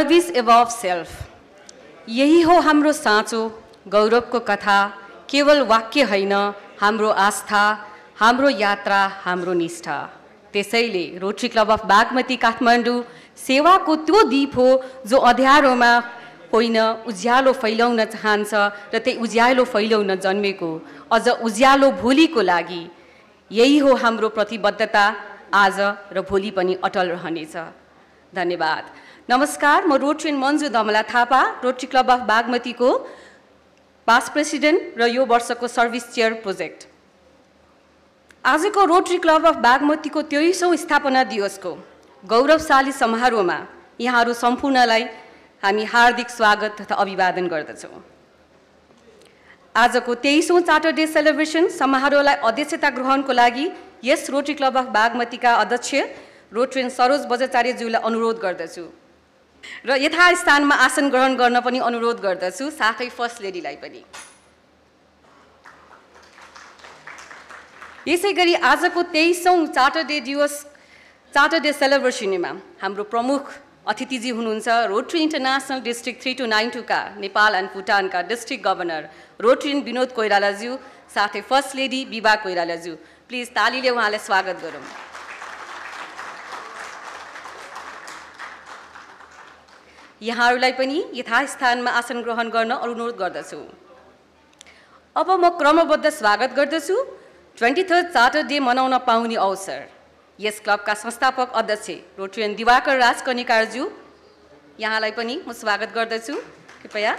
Service above self, यही हो हाम्रो साँचो गौरवको कथा। केवल वाक्य होइन, हाम्रो आस्था, हाम्रो यात्रा, हाम्रो निष्ठा। त्यसैले rotary club of Bagmati Kathmandu सेवाको त्यो दीप हो जो अँध्यारोमा होइन उज्यालो फैलाउन चाहन्छ र त्यही उज्यालो फैलाउन जन्मेको, अझ उज्यालो भोलिको लागि। यही हो हाम्रो प्रतिबद्धता, आज र भोलि पनि अटल रहनेछ। धन्यवाद। नमस्कार, म Rotarian Manju Damala Thapa, Rotary club of बागमतीको पास्ट प्रेसिडेन्ट र यो वर्षको सर्भिस चेयर प्रोजेक्ट। आजको रोटरी क्लब अफ बागमतीको 23औं स्थापना दिवसको गौरवशाली समारोहमा यहाँहरू सम्पूर्णलाई हामी हार्दिक स्वागत तथा अभिवादन गर्दछौँ। आजको 23औं चार्टर डे सेलिब्रेसन समारोहलाई अध्यक्षता ग्रहणको लागि यस रोटरी क्लब अफ बागमतीका अध्यक्ष रोटरियन सरोज बजाचार्यज्यूलाई अनुरोध गर्दछु र यथास्थानमा आसन ग्रहण गर्न पनि अनुरोध गर्दछु, साथै फर्स्ट लेडीलाई पनि। यसैगरी आजको 23औं चार्टर डे सेलिब्रेसनमा हाम्रो प्रमुख अतिथिजी हुनुहुन्छ रोटरी इन्टरनेसनल डिस्ट्रिक्ट 3292 का नेपाल एन्ड भुटानका डिस्ट्रिक्ट गभर्नर रोटरियन विनोद कोइरालाज्यू, साथै फर्स्ट लेडी विभा कोइरालाज्यू। प्लिज तालीले उहाँलाई स्वागत गरौँ। यहाँहरूलाई पनि यथास्थानमा आसन ग्रहण गर्न अनुरोध गर्दछु। अब म क्रमबद्ध स्वागत गर्दछु 23rd चार्टर डे मनाउन पाउने अवसर यस क्लबका संस्थापक अध्यक्ष रोटरियन दिवाकर राज कनिकारज्यू, यहाँलाई पनि म स्वागत गर्दछु। कृपया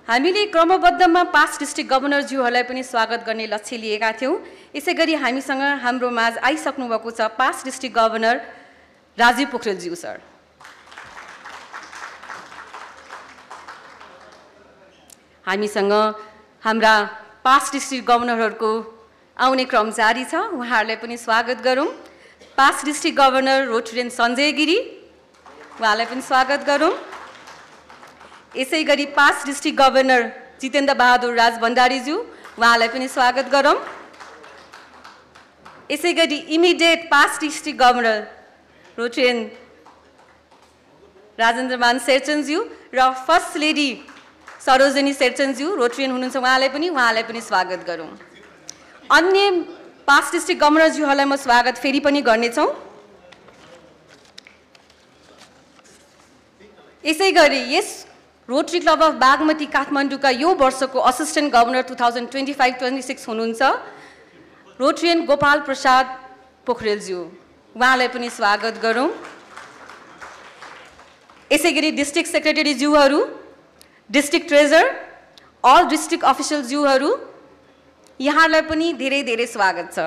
हामीले क्रमबद्धमा पास्ट डिस्ट्रिक्ट गभर्नरज्यूहरूलाई पनि स्वागत गर्ने लक्ष्य लिएका थियौँ। यसैगरी हामीसँग हाम्रो माझ आइसक्नु भएको छ पास्ट डिस्ट्रिक्ट गभर्नर राजीव पोखरेलज्यू सर। हामीसँग हाम्रा पास्ट डिस्ट्रिक्ट गभर्नरहरूको आउने क्रम जारी छ, उहाँहरूलाई पनि स्वागत गरौँ। Past district governor Rotarian Sanjay Giri, उहाँलाई पनि स्वागत गरौँ। यसैगरी past district governor Jitendra Bahadur Raj भण्डारीज्यू, उहाँलाई पनि स्वागत गरौँ। यसैगरी immediate past district governor Rotarian Rajendraman शेरचनज्यू र फर्स्ट लेडी सरोजनी शेरचनज्यू रोटरियन हुनुहुन्छ, उहाँलाई पनि स्वागत गरौँ। अन्य पास्ट डिस्ट्रिक्ट गभर्नरज्यूहरूलाई म स्वागत फेरि पनि गर्नेछौँ। यसैगरी यस रोटरी क्लब अफ बागमती काठमाडौँका यो वर्षको असिस्टेन्ट गभर्नर 2025-26 हुनुहुन्छ रोटरियन गोपाल प्रसाद पोखरेलज्यू, उहाँलाई पनि स्वागत गरौँ। यसैगरी डिस्ट्रिक्ट सेक्रेटरीज्यूहरू, डिस्ट्रिक्ट ट्रेजर, अल डिस्ट्रिक्ट अफिसियलज्यूहरू, यहाँहरूलाई पनि धेरै धेरै स्वागत छ।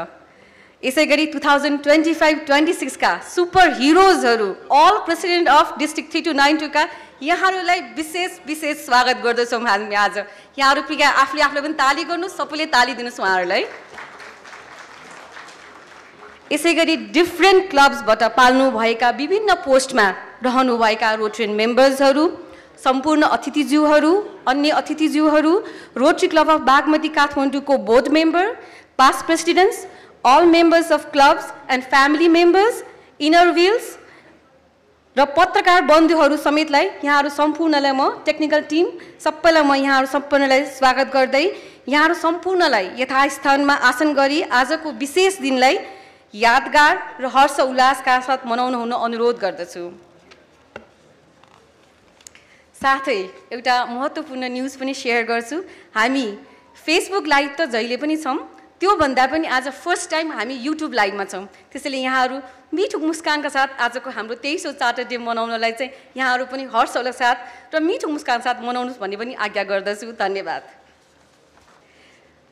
यसैगरी 2025-26 का सुपर हिरोजहरू, अल प्रेसिडेन्ट अफ डिस्ट्रिक्ट 3292 का यहाँहरूलाई विशेष स्वागत गर्दछौँ हामी आज। यहाँहरू आफूले पनि ताली गर्नुहोस्, सबैले ताली दिनुहोस् उहाँहरूलाई। यसैगरी डिफ्रेन्ट क्लब्सबाट पाल्नु भएका विभिन्न पोस्टमा रहनुभएका रोटरियन मेम्बर्सहरू, सम्पूर्ण अतिथिज्यूहरू, अन्य अतिथिज्यूहरू, रोटरी क्लब अफ बागमती काठमाडौँको board member, past presidents, all members of clubs and family members, inner wheels र पत्रकार बन्धुहरू समेतलाई यहाँहरू सम्पूर्णलाई म टेक्निकल टिम सबैलाई म यहाँहरू सम्पूर्णलाई स्वागत गर्दै यहाँहरू सम्पूर्णलाई यथास्थानमा आसन गरी आजको विशेष दिनलाई यादगार र हर्ष उल्लासका साथ मनाउन हुन अनुरोध गर्दछु। साथै एउटा महत्त्वपूर्ण न्युज पनि सेयर गर्छु। हामी फेसबुक लाइभ त जहिले पनि छौँ, त्यो भन्दा पनि आज फर्स्ट टाइम हामी युट्युब लाइभमा छौँ। त्यसैले यहाँहरू मिठो मुस्कानका साथ आजको हाम्रो 23औं चार्टर डे मनाउनलाई चाहिँ यहाँहरू पनि हर्षोल्लासका साथ र मिठो मुस्कान साथ मनाउनुहोस् भन्ने पनि आज्ञा गर्दछु। धन्यवाद।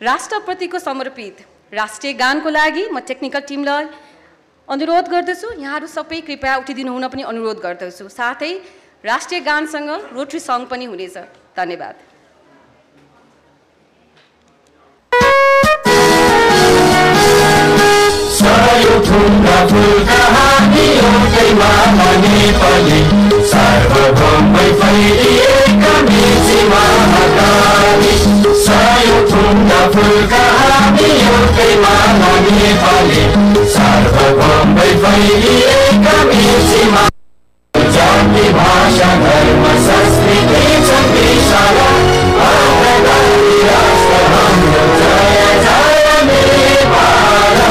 राष्ट्रप्रतिको समर्पित राष्ट्रिय गानको लागि म टेक्निकल टिमलाई अनुरोध गर्दछु, यहाँहरू सबै कृपया उठिदिनु हुन पनि अनुरोध गर्दछु। साथै राष्ट्रिय गानसँग रोटरी सङ्ग पनि हुनेछ। धन्यवाद। सार्वभौम बम्बई फैलिएका मिसिमा जाति भाषा धर्म संस्कृति छविशाला अग्रगामी राष्ट्र हाम्रो जय जय नेपाल।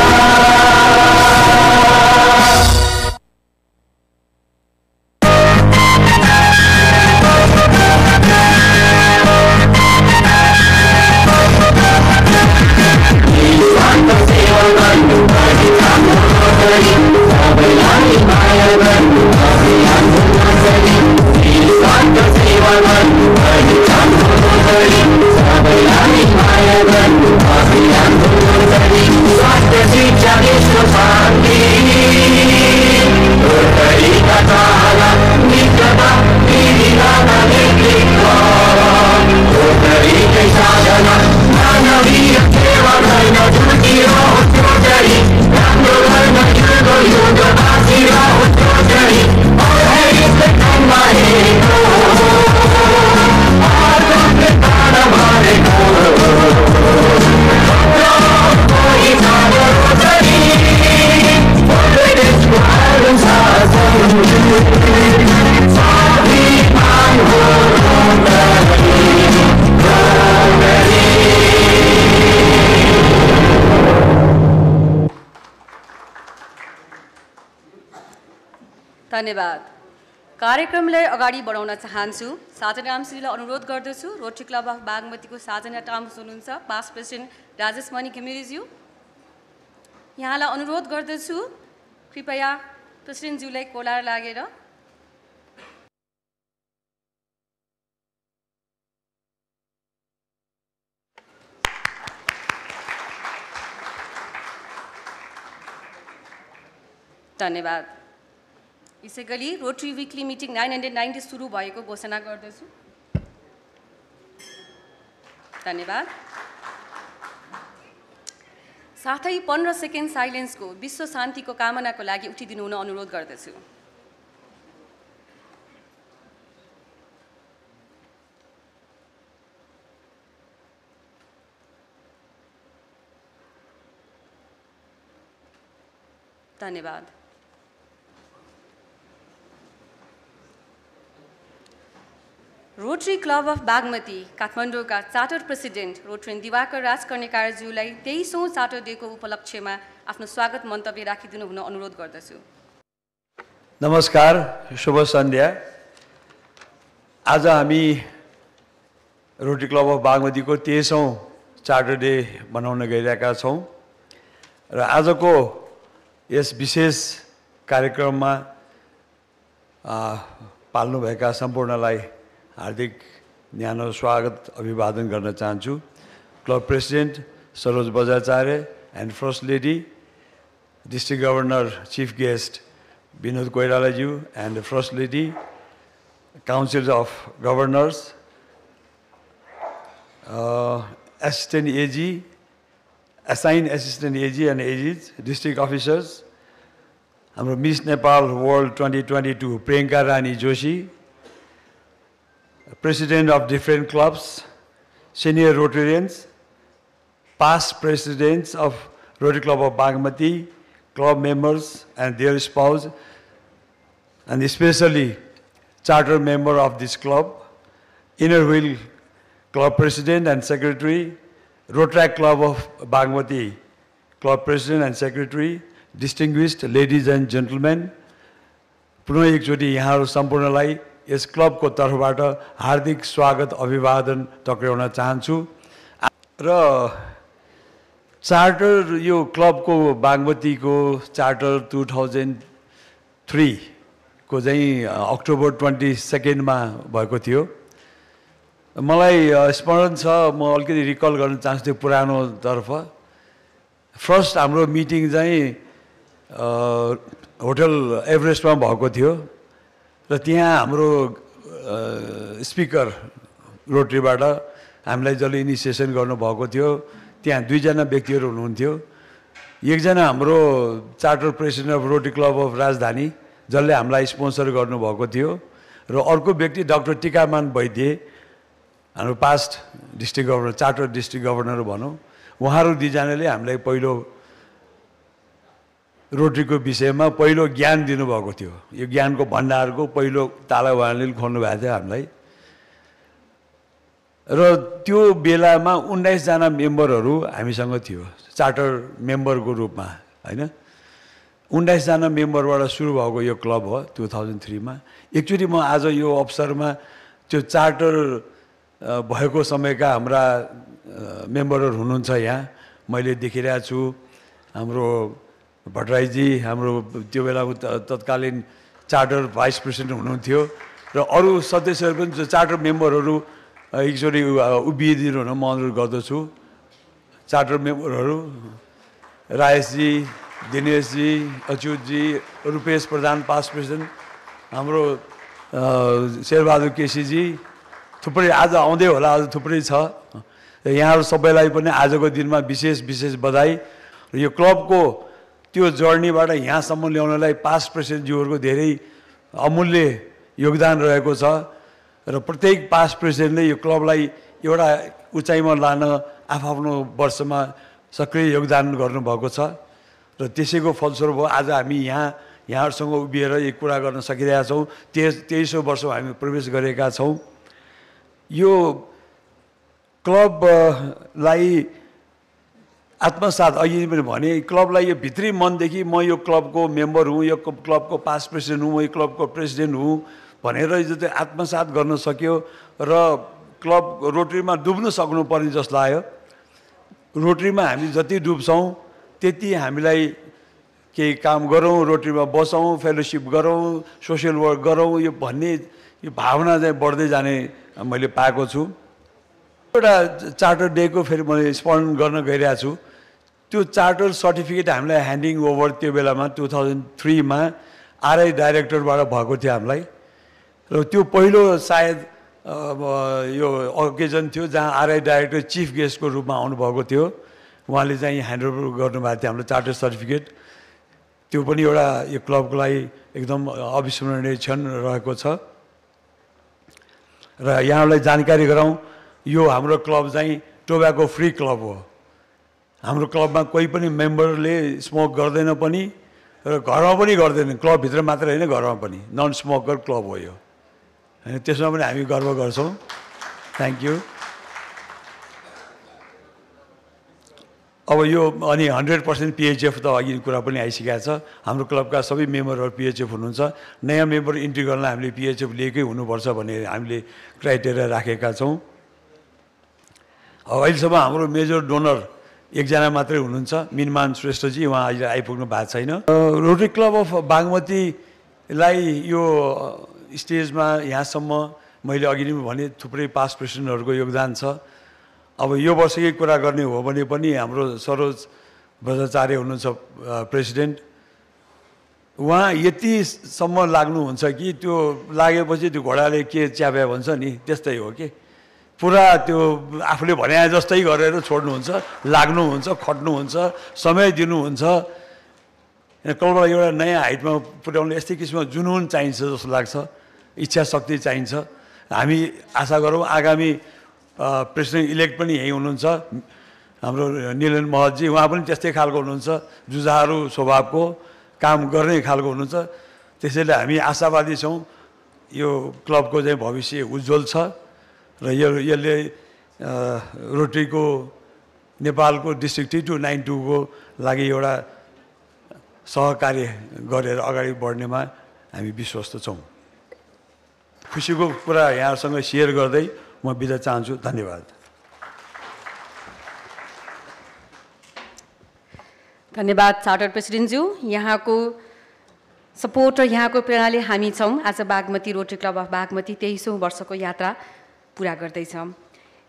सबैलाई माया गर्नु अभियान हुँदै निस्वार्थ सेवा गर्नु पहिचान हुँदै सबैलाई माया गर्नु अभियान हुँदै स्वास्थ्य शिक्षा विश्व शान्ति तरिका चाहना निकटता विधिका नेतृत्व तरिकै साधना मानवीय सेवा गर्न जुटिरहोस् जोडरी राम्रो गर्न युग युग बाँचिरहोस् जोडरी अहेरिसले काममा हेरेको आर्गमले प्राण भरेको कोही जाँदो रोजरी सबै देशको आर्गम शासन स्वाभिमान हो धन्यवाद। कार्यक्रमलाई अगाडि बढाउन चाहन्छु। साजना रामश्रीलाई अनुरोध गर्दछु। रोटरी क्लब अफ बागमतीको साजना टाम्स हुनुहुन्छ पास्ट प्रेसिडेन्ट राजेश मणि घिमिरेज्यू। यहाँलाई अनुरोध गर्दछु कृपया प्रेसिडेन्टज्यूलाई कोलार लागेर धन्यवाद। यसैगरी रोटरी विकली मिटिङ 990 सुरु भएको घोषणा गर्दछु। धन्यवाद। साथै 15 सेकेन्ड साइलेन्सको विश्व शान्तिको कामनाको लागि उठिदिनु हुन अनुरोध गर्दछु। धन्यवाद। रोटरी क्लब अफ बागमती काठमाडौँका charter president Rotary Diwakar Raj कर्णेकारज्यूलाई 23औं चार्टर डेको उपलक्ष्यमा आफ्नो स्वागत मन्तव्य राखिदिनु हुन अनुरोध गर्दछु। नमस्कार, शुभ सन्ध्या। आज हामी रोटरी क्लब अफ बागमतीको 23औं चार्टर डे मनाउन गइरहेका छौँ र आजको यस विशेष कार्यक्रममा पाल्नुभएका सम्पूर्णलाई हार्दिक न्यानो स्वागत अभिवादन गर्न चाहन्छु। Club president Saroj Bajracharya and first lady district governor chief guest Binod कोइरालाज्यू and first lady council of governors assistant AG, assigned assistant AG and AGs, district officers, हाम्रो Miss Nepal World 2022, Priyanka Rani Joshi, president of different clubs, senior Rotarians, past presidents of Rotary Club of Bagmati, club members and their spouse, and especially charter member of this club, Inner Wheel Club President and Secretary, Rotaract Club of Bagmati, Club President and Secretary, distinguished ladies and gentlemen, पुनः एकचोटि यहाँहरू सम्पूर्णलाई यस क्लबको तर्फबाट हार्दिक स्वागत अभिवादन टक्राउन चाहन्छु र चार्टर यो क्लबको बागमतीको चार्टर 2003 को चाहिँ अक्टोबर 22 मा भएको थियो। मलाई स्मरण छ, म अलिकति रिकल गर्न चाहन्छु त्यो पुरानो तर्फ। फर्स्ट हाम्रो मिटिङ चाहिँ होटल एभरेस्टमा भएको थियो र त्यहाँ हाम्रो स्पिकर रोटरीबाट हामीलाई जसले इनिसिएसन गर्नुभएको थियो त्यहाँ दुईजना व्यक्तिहरू हुनुहुन्थ्यो। एकजना हाम्रो charter president of Rotary club of राजधानी जसले हामीलाई स्पोन्सर गर्नुभएको थियो र अर्को व्यक्ति डाक्टर टिकामान वैद्य, हाम्रो past district governor, charter district governor भनौँ, उहाँहरू दुईजनाले हामीलाई पहिलो रोटरीको विषयमा पहिलो ज्ञान दिनुभएको थियो। यो ज्ञानको भण्डारको पहिलो ताला उहाँले खोल्नु भएको थियो हामीलाई। र त्यो बेलामा 19 जना मेम्बरहरू हामीसँग थियो चार्टर मेम्बरको रूपमा हैन। 19 जना मेम्बरबाट सुरु भएको यो क्लब हो 2003 मा। एकचोटि म आज यो अवसरमा त्यो चार्टर भएको समयका हाम्रा मेम्बरहरू हुनुहुन्छ यहाँ, मैले देखिरहेको छु। हाम्रो भट्टराईजी हाम्रो त्यो बेलाको तत्कालीन चार्टर भाइस प्रेसिडेन्ट हुनुहुन्थ्यो र अरू सदस्यहरू पनि चार्टर मेम्बरहरू एकचोटि उभिदिनु हुन म अनुरोध गर्दछु। चार्टर मेम्बरहरू राजेशजी, दिनेशजी, अच्युतजी, रूपेश प्रधान पास्ट प्रेसिडेन्ट, हाम्रो शेरबहादुर केसीजी, थुप्रै आज आउँदै होला, आज थुप्रै छ। यहाँहरू सबैलाई पनि आजको दिनमा विशेष बधाई। र यो क्लबको त्यो जर्नीबाट यहाँसम्म ल्याउनलाई पास्ट प्रेसिडेन्टज्यूहरूको धेरै अमूल्य योगदान रहेको छ र प्रत्येक पास्ट प्रेसिडेन्टले यो क्लबलाई एउटा उचाइमा लान आफ्नो वर्षमा सक्रिय योगदान गर्नुभएको छ र त्यसैको फलस्वरूप हो आज हामी यहाँहरूसँग उभिएर यो कुरा गर्न सकिरहेका छौँ। 23औं वर्षमा हामी प्रवेश गरेका छौँ। यो क्लबलाई आत्मसात अघि पनि भने क्लबलाई यो भित्री मनदेखि म यो क्लबको मेम्बर हुँ, यो क्लबको पास्ट प्रेसिडेन्ट हुँ, म यो क्लबको प्रेसिडेन्ट हुँ भनेर जति आत्मसात गर्न सक्यो र क्लब रोटरीमा डुब्न सक्नुपर्ने जस्तो लाग्यो। रोटरीमा हामी जति डुब्छौँ त्यति हामीलाई केही काम गरौँ, रोटरीमा बसौँ, फेलोसिप गरौँ, सोसियल वर्क गरौँ, यो भन्ने यो भावना चाहिँ बढ्दै जाने मैले पाएको छु। एउटा चार्टर डेको फेरि मैले स्मरण गर्न गइरहेको छु। त्यो चार्टर सर्टिफिकेट हामीलाई ह्यान्डिङ ओभर त्यो बेलामा 2003 मा आरआई डाइरेक्टरबाट भएको थियो हामीलाई। र त्यो पहिलो सायद यो ओकेजन थियो जहाँ आरआई डाइरेक्टर चिफ गेस्टको रूपमा आउनुभएको थियो। उहाँले चाहिँ ह्यान्डओभर गर्नुभएको थियो हाम्रो चार्टर सर्टिफिकेट। त्यो पनि एउटा यो क्लबको लागि एकदम अविस्मरणीय क्षण रहेको छ। र यहाँहरूलाई जानकारी गराउँ, यो हाम्रो क्लब चाहिँ टोब्याको फ्री क्लब हो। हाम्रो क्लबमा कोही पनि मेम्बरले स्मोक गर्दैन पनि र घरमा पनि गर्दैन। क्लबभित्र मात्र होइन, घरमा पनि नन स्मोकर क्लब हो यो होइन। त्यसमा पनि हामी गर्व गर्छौँ। Thank you. अब यो अनि 100% पिएचएफ त अघि कुरा पनि आइसकेको छ। हाम्रो क्लबका सबै मेम्बरहरू पिएचएफ हुनुहुन्छ। नयाँ मेम्बर इन्ट्री गर्न हामीले पिएचएफ लिएकै हुनुपर्छ भन्ने हामीले क्राइटेरिया राखेका छौँ। अहिलेसम्म हाम्रो मेजर डोनर एकजना मात्रै हुनुहुन्छ, मिनमान श्रेष्ठजी, उहाँ अहिले आइपुग्नु भएको छैन। रोटरी क्लब अफ बागमतीलाई यो स्टेजमा यहाँसम्म मैले अघि नै भने थुप्रै पास्ट प्रेसिडेन्टहरूको योगदान छ। अब यो वर्षकै कुरा गर्ने हो भने पनि हाम्रो सरोज भट्टाचार्य हुनुहुन्छ प्रेसिडेन्ट। उहाँ यतिसम्म लाग्नुहुन्छ कि त्यो लागेपछि त्यो घोडाले के च्याप्या भन्छ नि त्यस्तै हो कि पुरा त्यो आफूले भने जस्तै गरेर छोड्नुहुन्छ, लाग्नुहुन्छ, खट्नुहुन्छ, समय दिनुहुन्छ। क्लबलाई एउटा नयाँ हाइटमा पुर्याउन यस्तै किसिमको जुनून चाहिन्छ जस्तो लाग्छ, इच्छा शक्ति चाहिन्छ। हामी आशा गरौँ आगामी प्रेसिडेन्ट इलेक्ट पनि यहीँ हुनुहुन्छ हाम्रो निलन महतजी, उहाँ पनि त्यस्तै खालको हुनुहुन्छ, जुझारु स्वभावको, काम गर्ने खालको हुनुहुन्छ। त्यसैले हामी आशावादी छौँ यो क्लबको चाहिँ भविष्य उज्जवल छ र यसले रोटरीको नेपालको डिस्ट्रिक्ट T292 को लागि एउटा सहकार्य गरेर अगाडि बढ्नेमा हामी विश्वस्त छौँ। खुसीको कुरा यहाँसँग सेयर गर्दै म बिदा चाहन्छु। धन्यवाद। धन्यवाद चार्टर प्रेसिडेन्टज्यू। यहाँको सपोर्ट र यहाँको प्रेरणाले हामी छौँ आज Bagmati Rotary club of Bagmati 23औं वर्षको यात्रा पुरा गर्दैछौँ।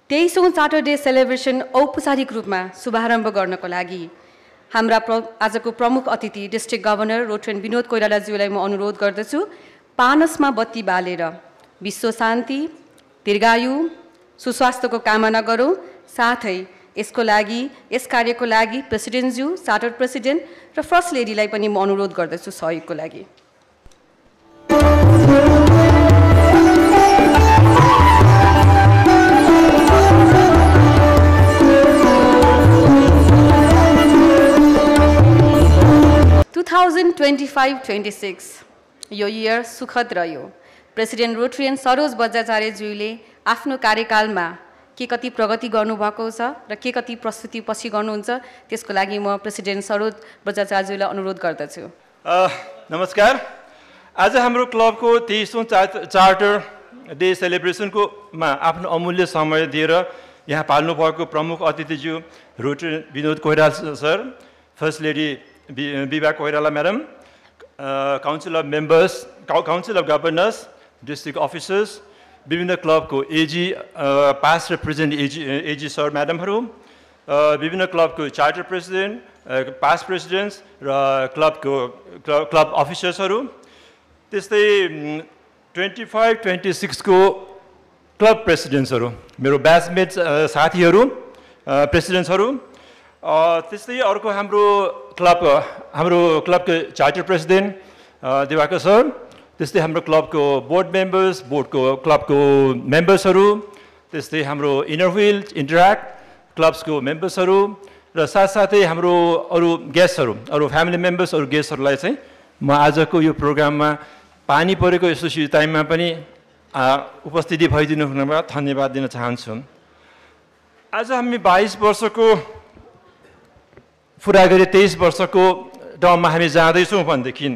23औं चार्टर डे सेलिब्रेसन औपचारिक रूपमा शुभारम्भ गर्नको लागि हाम्रा आजको प्रमुख अतिथि डिस्ट्रिक्ट गभर्नर रोटरियन विनोद कोइरालाज्यूलाई म अनुरोध गर्दछु पानसमा बत्ती बालेर विश्व शान्ति, दीर्घायु, सुस्वास्थ्यको कामना गरौँ। साथै यसको लागि, यस कार्यको लागि प्रेसिडेन्टज्यू, चार्टर प्रेसिडेन्ट र फर्स्ट लेडीलाई पनि म अनुरोध गर्दछु सहयोगको लागि। 2025-26 यो इयर सुखद रह्यो। प्रेसिडेन्ट रोटरियन सरोज बज्राचार्यज्यूले आफ्नो कार्यकालमा के कति प्रगति गर्नुभएको छ र के कति प्रस्तुति पछि गर्नुहुन्छ त्यसको लागि म प्रेसिडेन्ट सरोज बज्राचार्यज्यूलाई अनुरोध गर्दछु। नमस्कार। आज हाम्रो क्लबको 23औं चार्टर डे सेलिब्रेसनको आफ्नो अमूल्य समय दिएर यहाँ पाल्नु भएको प्रमुख अतिथिज्यू Rotary Binod Koirala sir, first lady Bibha Koirala madam, council of members, council of governors, district officers, विभिन्न क्लबको एजी, पास्ट र प्रेजेन्ट एजी सर म्याडमहरू, विभिन्न क्लबको चार्टर प्रेसिडेन्ट, पास्ट प्रेसिडेन्ट्स र क्लब अफिसर्सहरू, त्यस्तै 25-26 को क्लब प्रेसिडेन्ट्सहरू, मेरो ब्याचमेट साथीहरू, प्रेसिडेन्ट्सहरू, त्यस्तै अर्को हाम्रो क्लबको चार्टर प्रेसिडेन्ट दिवाकर सर, त्यस्तै हाम्रो क्लबको बोर्ड मेम्बर्स, क्लबको मेम्बर्सहरू, त्यस्तै हाम्रो इनर व्हिल इन्टरेक्ट क्लब्सको मेम्बर्सहरू र साथसाथै हाम्रो अरू गेस्टहरू, अरू फ्यामिली मेम्बर्स, अरू गेस्टहरूलाई चाहिँ म आजको यो प्रोग्राममा पानी परेको यस्तो टाइममा पनि उपस्थिति भइदिनु हुनमा धन्यवाद दिन चाहन्छु। आज हामी 22 वर्षको पुरा गरी 23 वर्षको टर्ममा हामी जाँदैछौँ भनेदेखि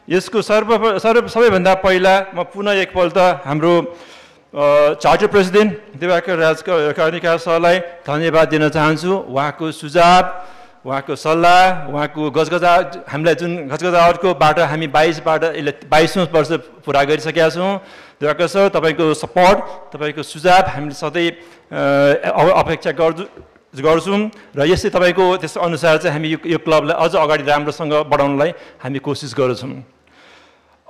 यसको सबैभन्दा पहिला म पुनः एकपल्ट हाम्रो चार्टर प्रेसिडेन्ट दिवाकर राज कर्णिकार सरलाई धन्यवाद दिन चाहन्छु। उहाँको सुझाव, उहाँको सल्लाह, उहाँको हामीलाई जुन गजगजावटको बाटो हामी 22औं वर्ष पुरा गरिसकेका छौँ। दिवाकर सर, तपाईँको सपोर्ट, तपाईँको सुझाव हामीले सधैँ अपेक्षा गर्छौँ र यस्तै तपाईँको त्यस अनुसार चाहिँ हामी यो क्लबलाई अझ अगाडि राम्रोसँग बढाउनलाई हामी कोसिस गर्छौँ।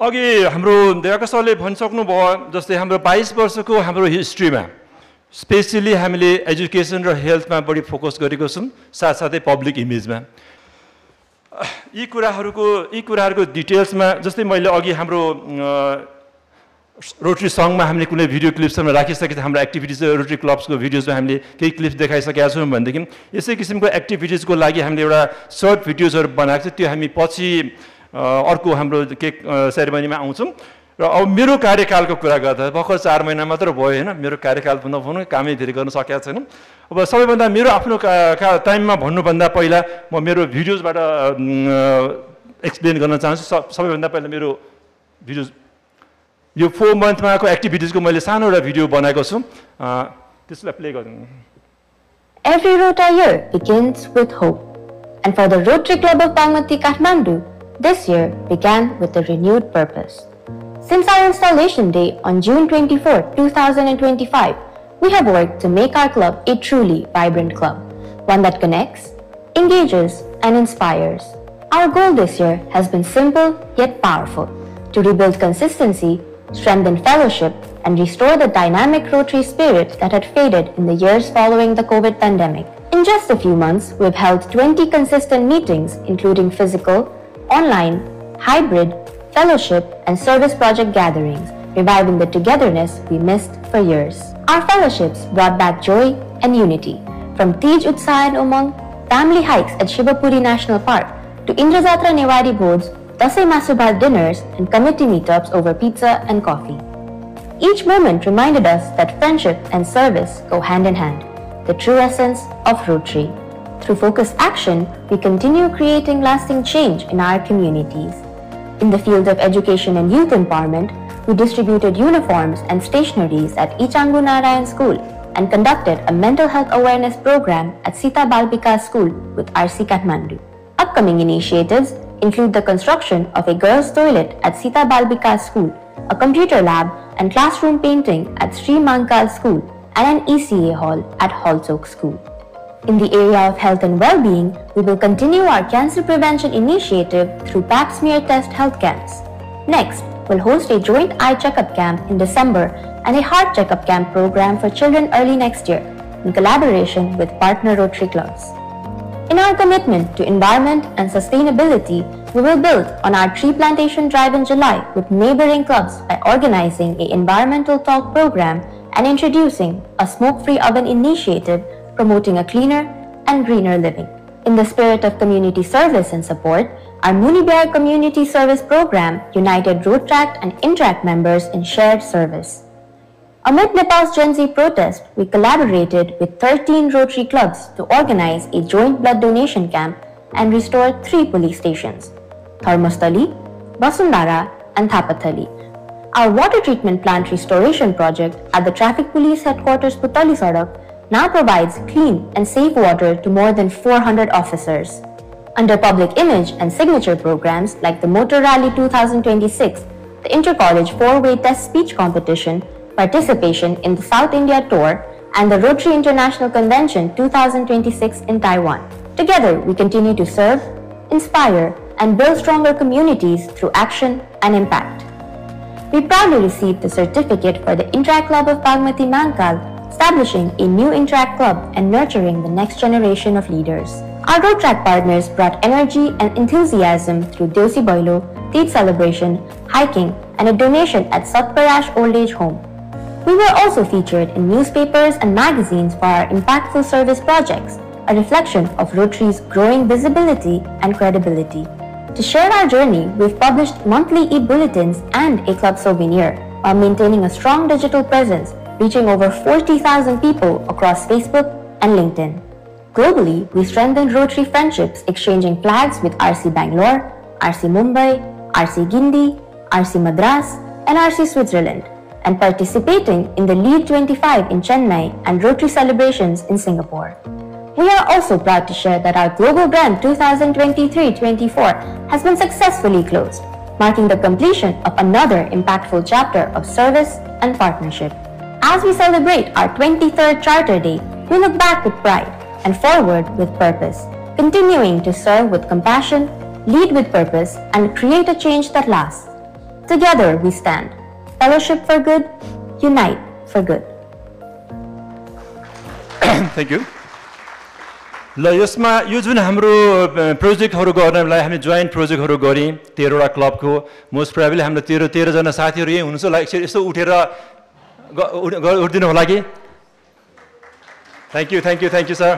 अघि हाम्रो दिवाकर सरले भनिसक्नुभयो जस्तै हाम्रो 22 वर्षको हाम्रो हिस्ट्रीमा स्पेसली हामीले एजुकेसन र हेल्थमा बढी फोकस गरेको छौँ, साथसाथै पब्लिक इमेजमा। यी कुराहरूको डिटेल्समा जस्तै मैले अघि हाम्रो रोटरी सङ्घमा हामीले कुनै भिडियो क्लिप्सहरूमा राखिसकेको हाम्रो एक्टिभिटिज रोटरी क्लब्सको भिडियोजमा हामीले केही क्लिप्स देखाइसकेका छौँ भनेदेखि यसै किसिमको एक्टिभिटिजको लागि हामीले एउटा सर्ट भिडियोजहरू बनाएको छ, त्यो हामी पछि अर्को हाम्रो केक सेरेमनीमा आउँछौँ। र अब मेरो कार्यकालको कुरा गर्दा भर्खर 4 महिना मात्र भयो होइन, मेरो कार्यकाल भनौँ कामै धेरै गर्न सकेका छैन। अब सबैभन्दा मेरो आफ्नो टाइममा भन्नुभन्दा पहिला म मेरो भिडियोजबाट एक्सप्लेन गर्न चाहन्छु। सबैभन्दा पहिला मेरो भिडियोज यो 4 मन्थमाको एक्टिभिटिजको मैले सानो एउटा भिडियो बनाएको छु, त्यसलाई प्ले गर्नु। Every Rota year begins with hope, and for the Rotary Club of Bagmati, Kathmandu, this year began with a renewed purpose. Since our installation day on June 24, 2025, we have worked to make our club a truly vibrant club, one that connects, engages, and inspires. Our goal this year has been simple yet powerful: to rebuild consistency, strengthen fellowship, and restore the dynamic Rotary spirit that had faded in the years following the COVID pandemic. In just a few months, we've held 20 consistent meetings, including physical, online, hybrid, fellowship, and service project gatherings, reviving the togetherness we missed for years. Our fellowships brought back joy and unity, from Tej Utsav and Umang, family hikes at Shivapuri National Park, to Indrajatra Newari boards, Dasai Masubhat dinners, and committee meetups over pizza and coffee. Each moment reminded us that friendship and service go hand in hand, the true essence of Rotary. Through focused action, we continue creating lasting change in our communities. In the field of education and youth empowerment, we distributed uniforms and stationeries at Ichangu Narayan School and conducted a mental health awareness program at Sita Balbika School with RC Kathmandu. Upcoming initiatives include the construction of a girls' toilet at Sita Balbika School, a computer lab and classroom painting at Sri Mankal School, and an ECA hall at Holchok School. In the area of health and well-being, we will continue our cancer prevention initiative through pap smear test health camps. Next, we'll host a joint eye checkup camp in December and a heart checkup camp program for children early next year, in collaboration with partner Rotary clubs. In our commitment to environment and sustainability, we will build on our tree plantation drive in July with neighboring clubs by organizing an environmental talk program and introducing a smoke-free oven initiative promoting a cleaner and greener living. In the spirit of community service and support, our Munibear Community Service Program united RoadTrack and Interact members in shared service. Amid Nepal's Gen Z protest, we collaborated with 13 Rotary clubs to organize a joint blood donation camp and restore 3 police stations, Tharmastali, Basundhara, and Thapathali. Our water treatment plant restoration project at the Traffic Police Headquarters Putali Sadak now provides clean and safe water to more than 400 officers. Under public image and signature programs like the Motor Rally 2026, the Inter-College 4-Way Test Speech Competition, participation in the South India Tour, and the Rotary International Convention 2026 in Taiwan. Together, we continue to serve, inspire, and build stronger communities through action and impact. We proudly received the certificate for the Interact Club of Bagmati Mankal, establishing a new Interact Club and nurturing the next generation of leaders. Our RoadTrack partners brought energy and enthusiasm through Deusi Boilo, Teeth celebration, hiking, and a donation at Satparash Old Age Home. We were also featured in newspapers and magazines for our impactful service projects, a reflection of Rotary's growing visibility and credibility. To share our journey, we've published monthly e-bulletins and a club souvenir while maintaining a strong digital presence, reaching over 40,000 people across Facebook and LinkedIn. Globally, we strengthened Rotary friendships, exchanging flags with RC Bangalore, RC Mumbai, RC Guindy, RC Madras, and RC Switzerland, and participating in the Lead 25 in Chennai and Rotary celebrations in Singapore. We are also proud to share that our Global Brand 2023-24 has been successfully closed, marking the completion of another impactful chapter of service and partnership. As we celebrate our 23rd Charter Day, we look back with pride and forward with purpose, continuing to serve with compassion, lead with purpose, and create a change that lasts. Together we stand. Fellowship for good, unite for good. Thank you. ल यसमा यो जुन हाम्रो प्रोजेक्टहरु गर्नलाई हामी joint प्रोजेक्टहरु गरि 13 वटा क्लबको मोस्ट प्रोबेबली हाम्रो 13 जना साथीहरु यही हुनुहुन्छ होला यसो उठेर उठ्दिनु होला कि थ्यांक यू सर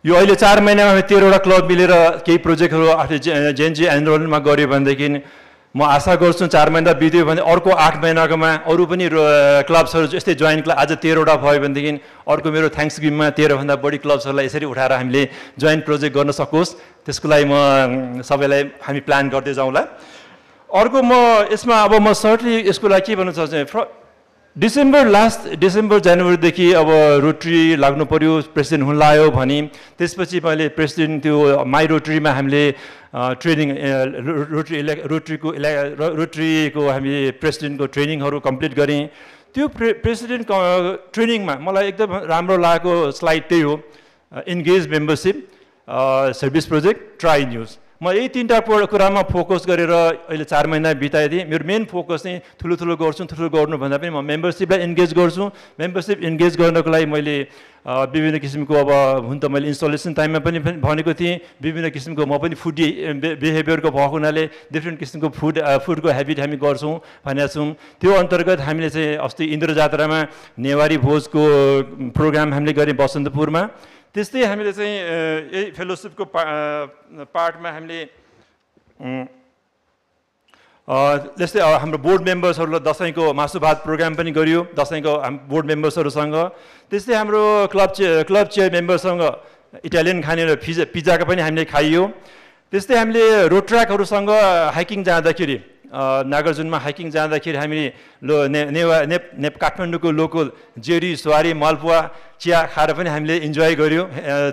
यो अहिले 4 महिनामा हामी 13 वटा क्लब मिलेर केही प्रोजेक्टहरु आफ्नो जेनजी एनरोलमेन्टमा गर्यो भनेदेखि म आशा गर्छु 4 महिना बित्यो भने अर्को 8 महिनाकोमा अरु पनि क्लब्सहरु यस्तै जोइन क्लब आज 13 वटा भयो भनेदेखि अर्को मेरो थ्यांक्स गिभमा 13 भन्दा बढी क्लब्सहरुलाई यसरी उठाएर हामीले जोइन प्रोजेक्ट गर्न सकोस् त्यसको लागि म सबैलाई हामी प्लान गर्दै जाउँला अर्को म यसमा अब म सर्टली यसको लागि के भन्न चाहन्छु लास्ट डिसेम्बर जनवरी देखि अब रोटरी लाग्नु पर्यो प्रेसिडेन्ट हुन लाग्यो भने त्यसपछि मैले प्रेसिडेन्ट त्यो माई रोटरीमा हामीले ट्रेनिङ रोटरीको हामी प्रेसिडेन्टको ट्रेनिङहरु कम्प्लिट गरेँ त्यो प्रेसिडेन्ट ट्रेनिङमा मलाई एकदम राम्रो लागेको स्लाइड त्यही हो engage membership service project try news म यही तीनटा कुरामा फोकस गरेर अहिले 4 महिना बिताइदिए मेरो मेन फोकस चाहिँ ठुलो गर्नु भन्दा पनि म मेम्बरशिपलाई एन्गेज गर्छु मेम्बरशिप एन्गेज गर्नको लागि मैले विभिन्न किसिमको अब हुन त मैले इन्स्टलेसन टाइममा पनि भनेको थिएँ विभिन्न किसिमको म पनि फुडी बिहेभियरको भएको हुनाले डिफ्रेन्ट किसिमको फुडको ह्याबिट हामी गर्छौँ भनेका छौँ त्यो अन्तर्गत हामीले चाहिँ अस्ति इन्द्र जात्रामा नेवारी भोजको प्रोग्राम हामीले गरे बसन्तपुरमा त्यस्तै हामीले चाहिँ यही फेलोशिपको पार्टमा हामीले जस्तै हाम्रो बोर्ड मेम्बर्सहरुलाई दशैंको मासु भात प्रोग्राम पनि गरियो दशैंको बोर्ड मेम्बर्सहरुसँग त्यस्तै हाम्रो क्लब चेयर मेम्बरसँग इटालियन खाने र पिज्जाको पनि हामीले खाइयो त्यस्तै हामीले रोड ट्र्याकहरुसँग हाइकिङ जाँदाखेरि नागार्जुनमा हाइकिङ जाँदाखेरि हामी काठमाडौँको लोकल जेरी सवारी मालपुवा चिया खाएर पनि हामीले इन्जोय गर्यो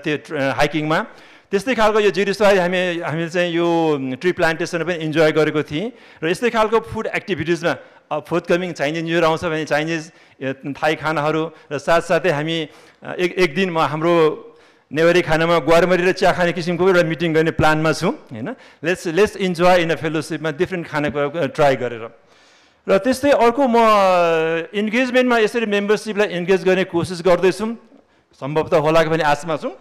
त्यो हाइकिङमा त्यस्तै खालको यो जेरी सवारी हामीले चाहिँ यो ट्री प्लान्टेसन पनि इन्जोय गरेको थियौँ र यस्तै खालको फुड एक्टिभिटिजमा फोर्थकमिङ चाइनिज न्यू इयर आउँछ भने चाइनिज थाई खानाहरू र साथसाथै हामी एक दिन हाम्रो नेवारी खानामा गुवारमरी र चिया खाने किसिमको एउटा मिटिङ गर्ने प्लानमा छु हैन लेट्स इन्जोय इन अ फेलोशिपमा डिफ्रेन्ट खानाको ट्राई गरेर र त्यस्तै अर्को म इन्गेजमेन्टमा यसरी मेम्बरशिपलाई इन्गेज गर्ने कोसिस गर्दैछु सम्भवतः होला कि भन्ने आशमा छु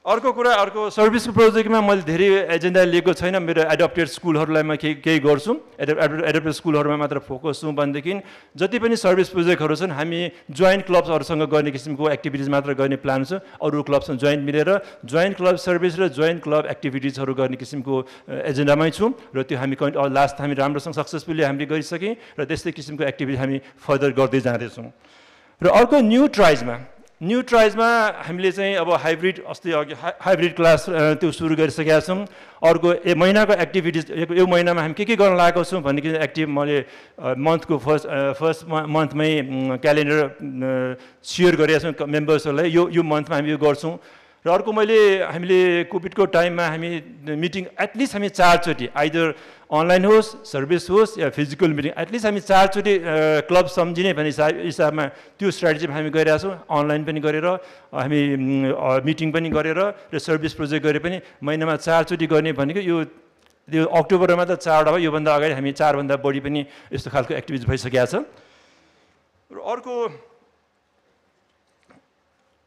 अर्को कुरा अर्को सर्भिसको प्रोजेक्टमा मैले धेरै एजेन्डा लिएको छैन मेरो एडप्टेड स्कुलहरूलाई म केही गर्छु एडप्टेड स्कुलहरूमा मात्र फोकस छु भनेदेखि जति पनि सर्भिस प्रोजेक्टहरू छन् हामी जोइन्ट क्लब्सहरूसँग गर्ने किसिमको एक्टिभिटिज मात्र गर्ने प्लान छ अरू क्लबसँग जोइन्ट मिलेर जोइन्ट क्लब सर्भिस र जोइन्ट क्लब एक्टिभिटिजहरू गर्ने किसिमको एजेन्डामै छौँ र त्यो हामी लास्ट हामी राम्रोसँग सक्सेसफुली हामीले गरिसक्यौँ र त्यस्तै किसिमको एक्टिभिटी हामी फर्दर गर्दै जाँदैछौँ र अर्को न्यू ट्राइजमा हामीले चाहिँ अब हाइब्रिड अस्ति अघि हाइब्रिड क्लास त्यो सुरु गरिसकेका छौँ अर्को महिनाको एक्टिभिटिज यो महिनामा हामी के गर्न लागेको छौँ भन्ने मैले मन्थको फर्स्ट मन्थमै क्यालेन्डर सेयर गरेका छौँ मेम्बर्सहरूलाई यो मन्थमा हामी यो गर्छौँ र अर्को हामीले कोभिडको टाइममा हामी मिटिङ एटलिस्ट हामी 4 चोटि आइदर अनलाइन होस् सर्भिस होस् या फिजिकल मिटिङ एटलिस्ट हामी 4 चोटि क्लब सम्झिने भन्ने हिसाबमा त्यो स्ट्राटेजी हामी गरिरहेका छौँ अनलाइन पनि गरेर हामी मिटिङ पनि गरेर र सर्भिस प्रोजेक्ट गरेर पनि महिनामा 4 चोटि गर्ने भनेको यो अक्टोबरमा त 4वटा भयो योभन्दा अगाडि हामी 4 भन्दा बढी पनि यस्तो खालको एक्टिभिटी भइसकेको छ र अर्को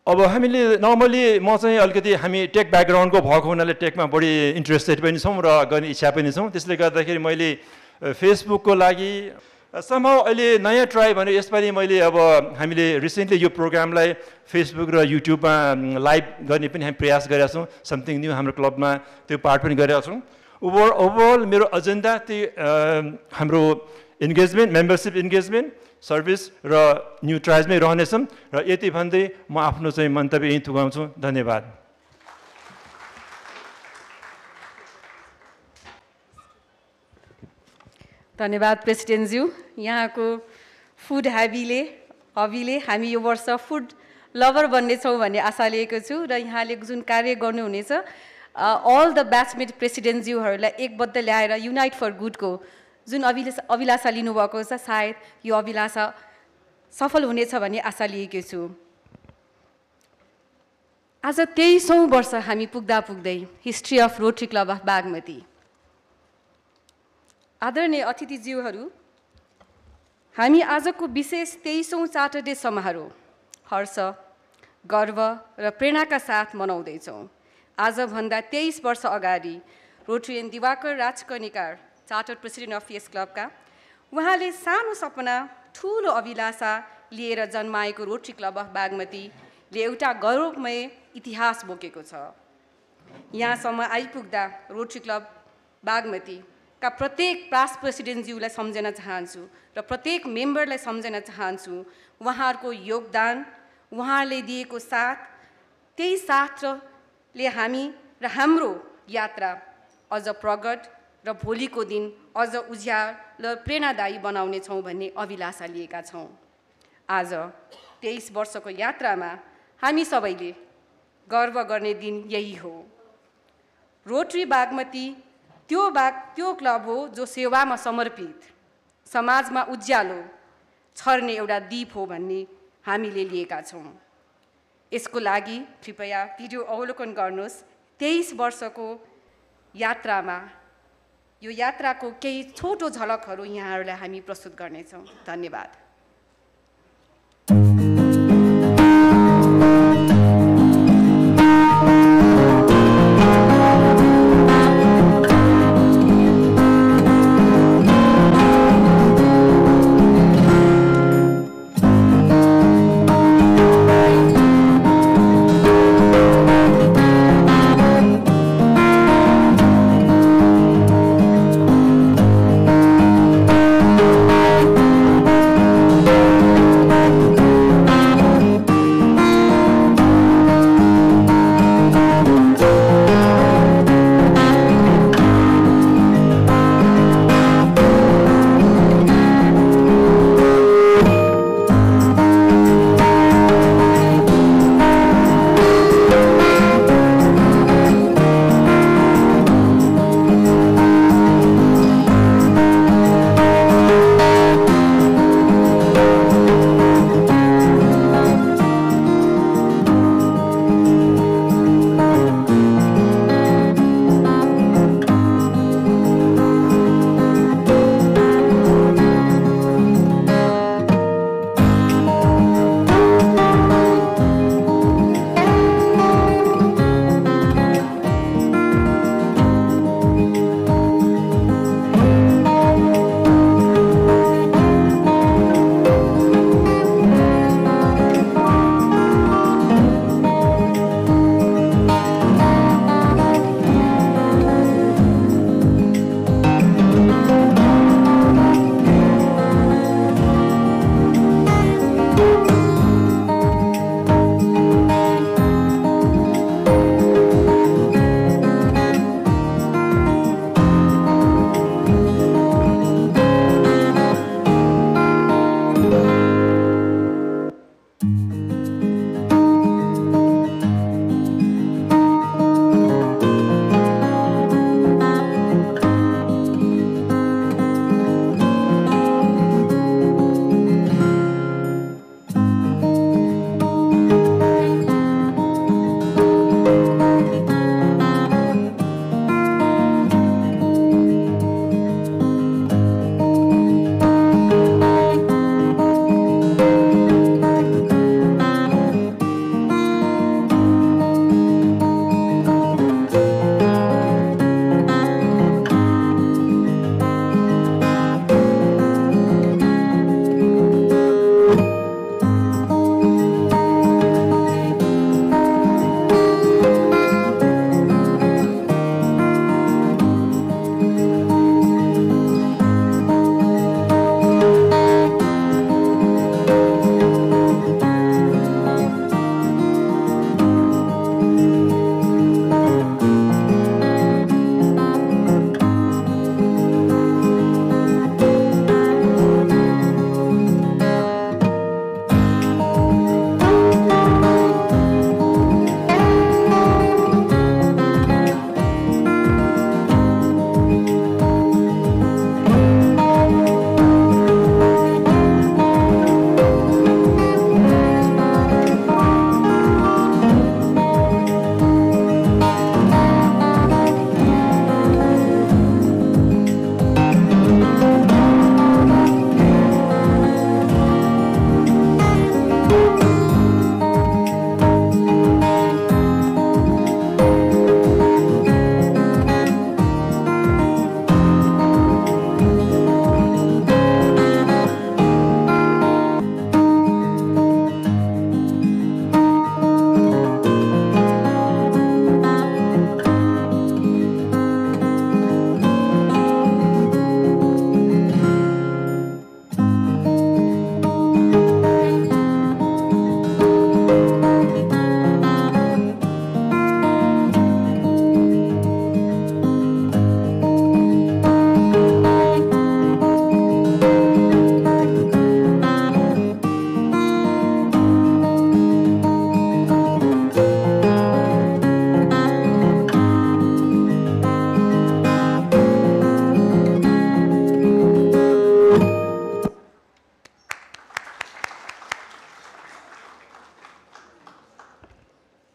अब हामीले नर्मली म चाहिँ अलिकति हामी टेक ब्याकग्राउन्डको भएको हुनाले टेकमा बढी इन्ट्रेस्टेड पनि छौँ र गर्ने इच्छा पनि छौँ त्यसले गर्दाखेरि मैले फेसबुकको लागि समहाउ अहिले नयाँ ट्राई भने यसपालि मैले अब हामीले रिसेन्टली यो प्रोग्रामलाई फेसबुक र युट्युबमा लाइभ गर्ने पनि हामी प्रयास गरेका छौँ समथिङ न्यू हाम्रो क्लबमा त्यो पार्ट पनि गरेका छौँ ओभरअल मेरो एजेन्डा त्यो हाम्रो इन्गेजमेन्ट मेम्बरसिप इन्गेजमेन्ट सर्भिस र न्यू ट्राइजमै रहनेछौँ र यति भन्दै म आफ्नो चाहिँ मन्तव्य यहीँ थुगाउँछु धन्यवाद धन्यवाद प्रेसिडेन्टज्यू यहाँको फुड हबीले हामी यो वर्ष फुड लभर बन्नेछौँ भन्ने आशा लिएको छु र यहाँले जुन कार्य गर्नुहुनेछ अल द ब्याचमेट प्रेसिडेन्टज्यूहरूलाई एकबद्ध ल्याएर युनाइट फर गुडको जुन अभिलाषा लिनुभएको छ सायद यो अभिलाषा सफल हुनेछ भन्ने आशा लिएको छु आज 23औं वर्ष हामी पुग्दै history of Rotary club of Bagmati आदरणीय अतिथिज्यूहरू हामी आजको विशेष 23औं सैटरडे समारोह हर्ष गर्व र प्रेरणाका साथ मनाउँदैछौँ आजभन्दा 23 वर्ष अगाडि Rotarian Diwakar Rajkarnikar chartered president of यस क्लबका उहाँले सानो सपना ठुलो अभिलाषा लिएर जन्माएको रोटरी क्लब अफ बागमतीले एउटा गौरवमय इतिहास बोकेको छ यहाँसम्म आइपुग्दा रोटरी क्लब बागमतीका प्रत्येक पास्ट प्रेसिडेन्टज्यूलाई सम्झन चाहन्छु र प्रत्येक मेम्बरलाई सम्झन चाहन्छु उहाँहरूको योगदान उहाँले दिएको साथ त्यही साथले हामी र हाम्रो यात्रा अझ प्रगट र भोलिको दिन अझ उज्याल र प्रेरणादायी बनाउनेछौँ भन्ने अभिलाषा लिएका छौँ आज 23 वर्षको यात्रामा हामी सबैले गर्व गर्ने दिन यही हो रोटरी बागमती त्यो क्लब हो जो सेवामा समर्पित समाजमा उज्यालो छर्ने एउटा दीप हो भन्ने हामीले लिएका छौँ यसको लागि कृपया भिडियो अवलोकन गर्नुहोस् 23 वर्षको यात्रामा यो यात्राको केही छोटो झलकहरू यहाँहरूलाई हामी प्रस्तुत गर्नेछौँ धन्यवाद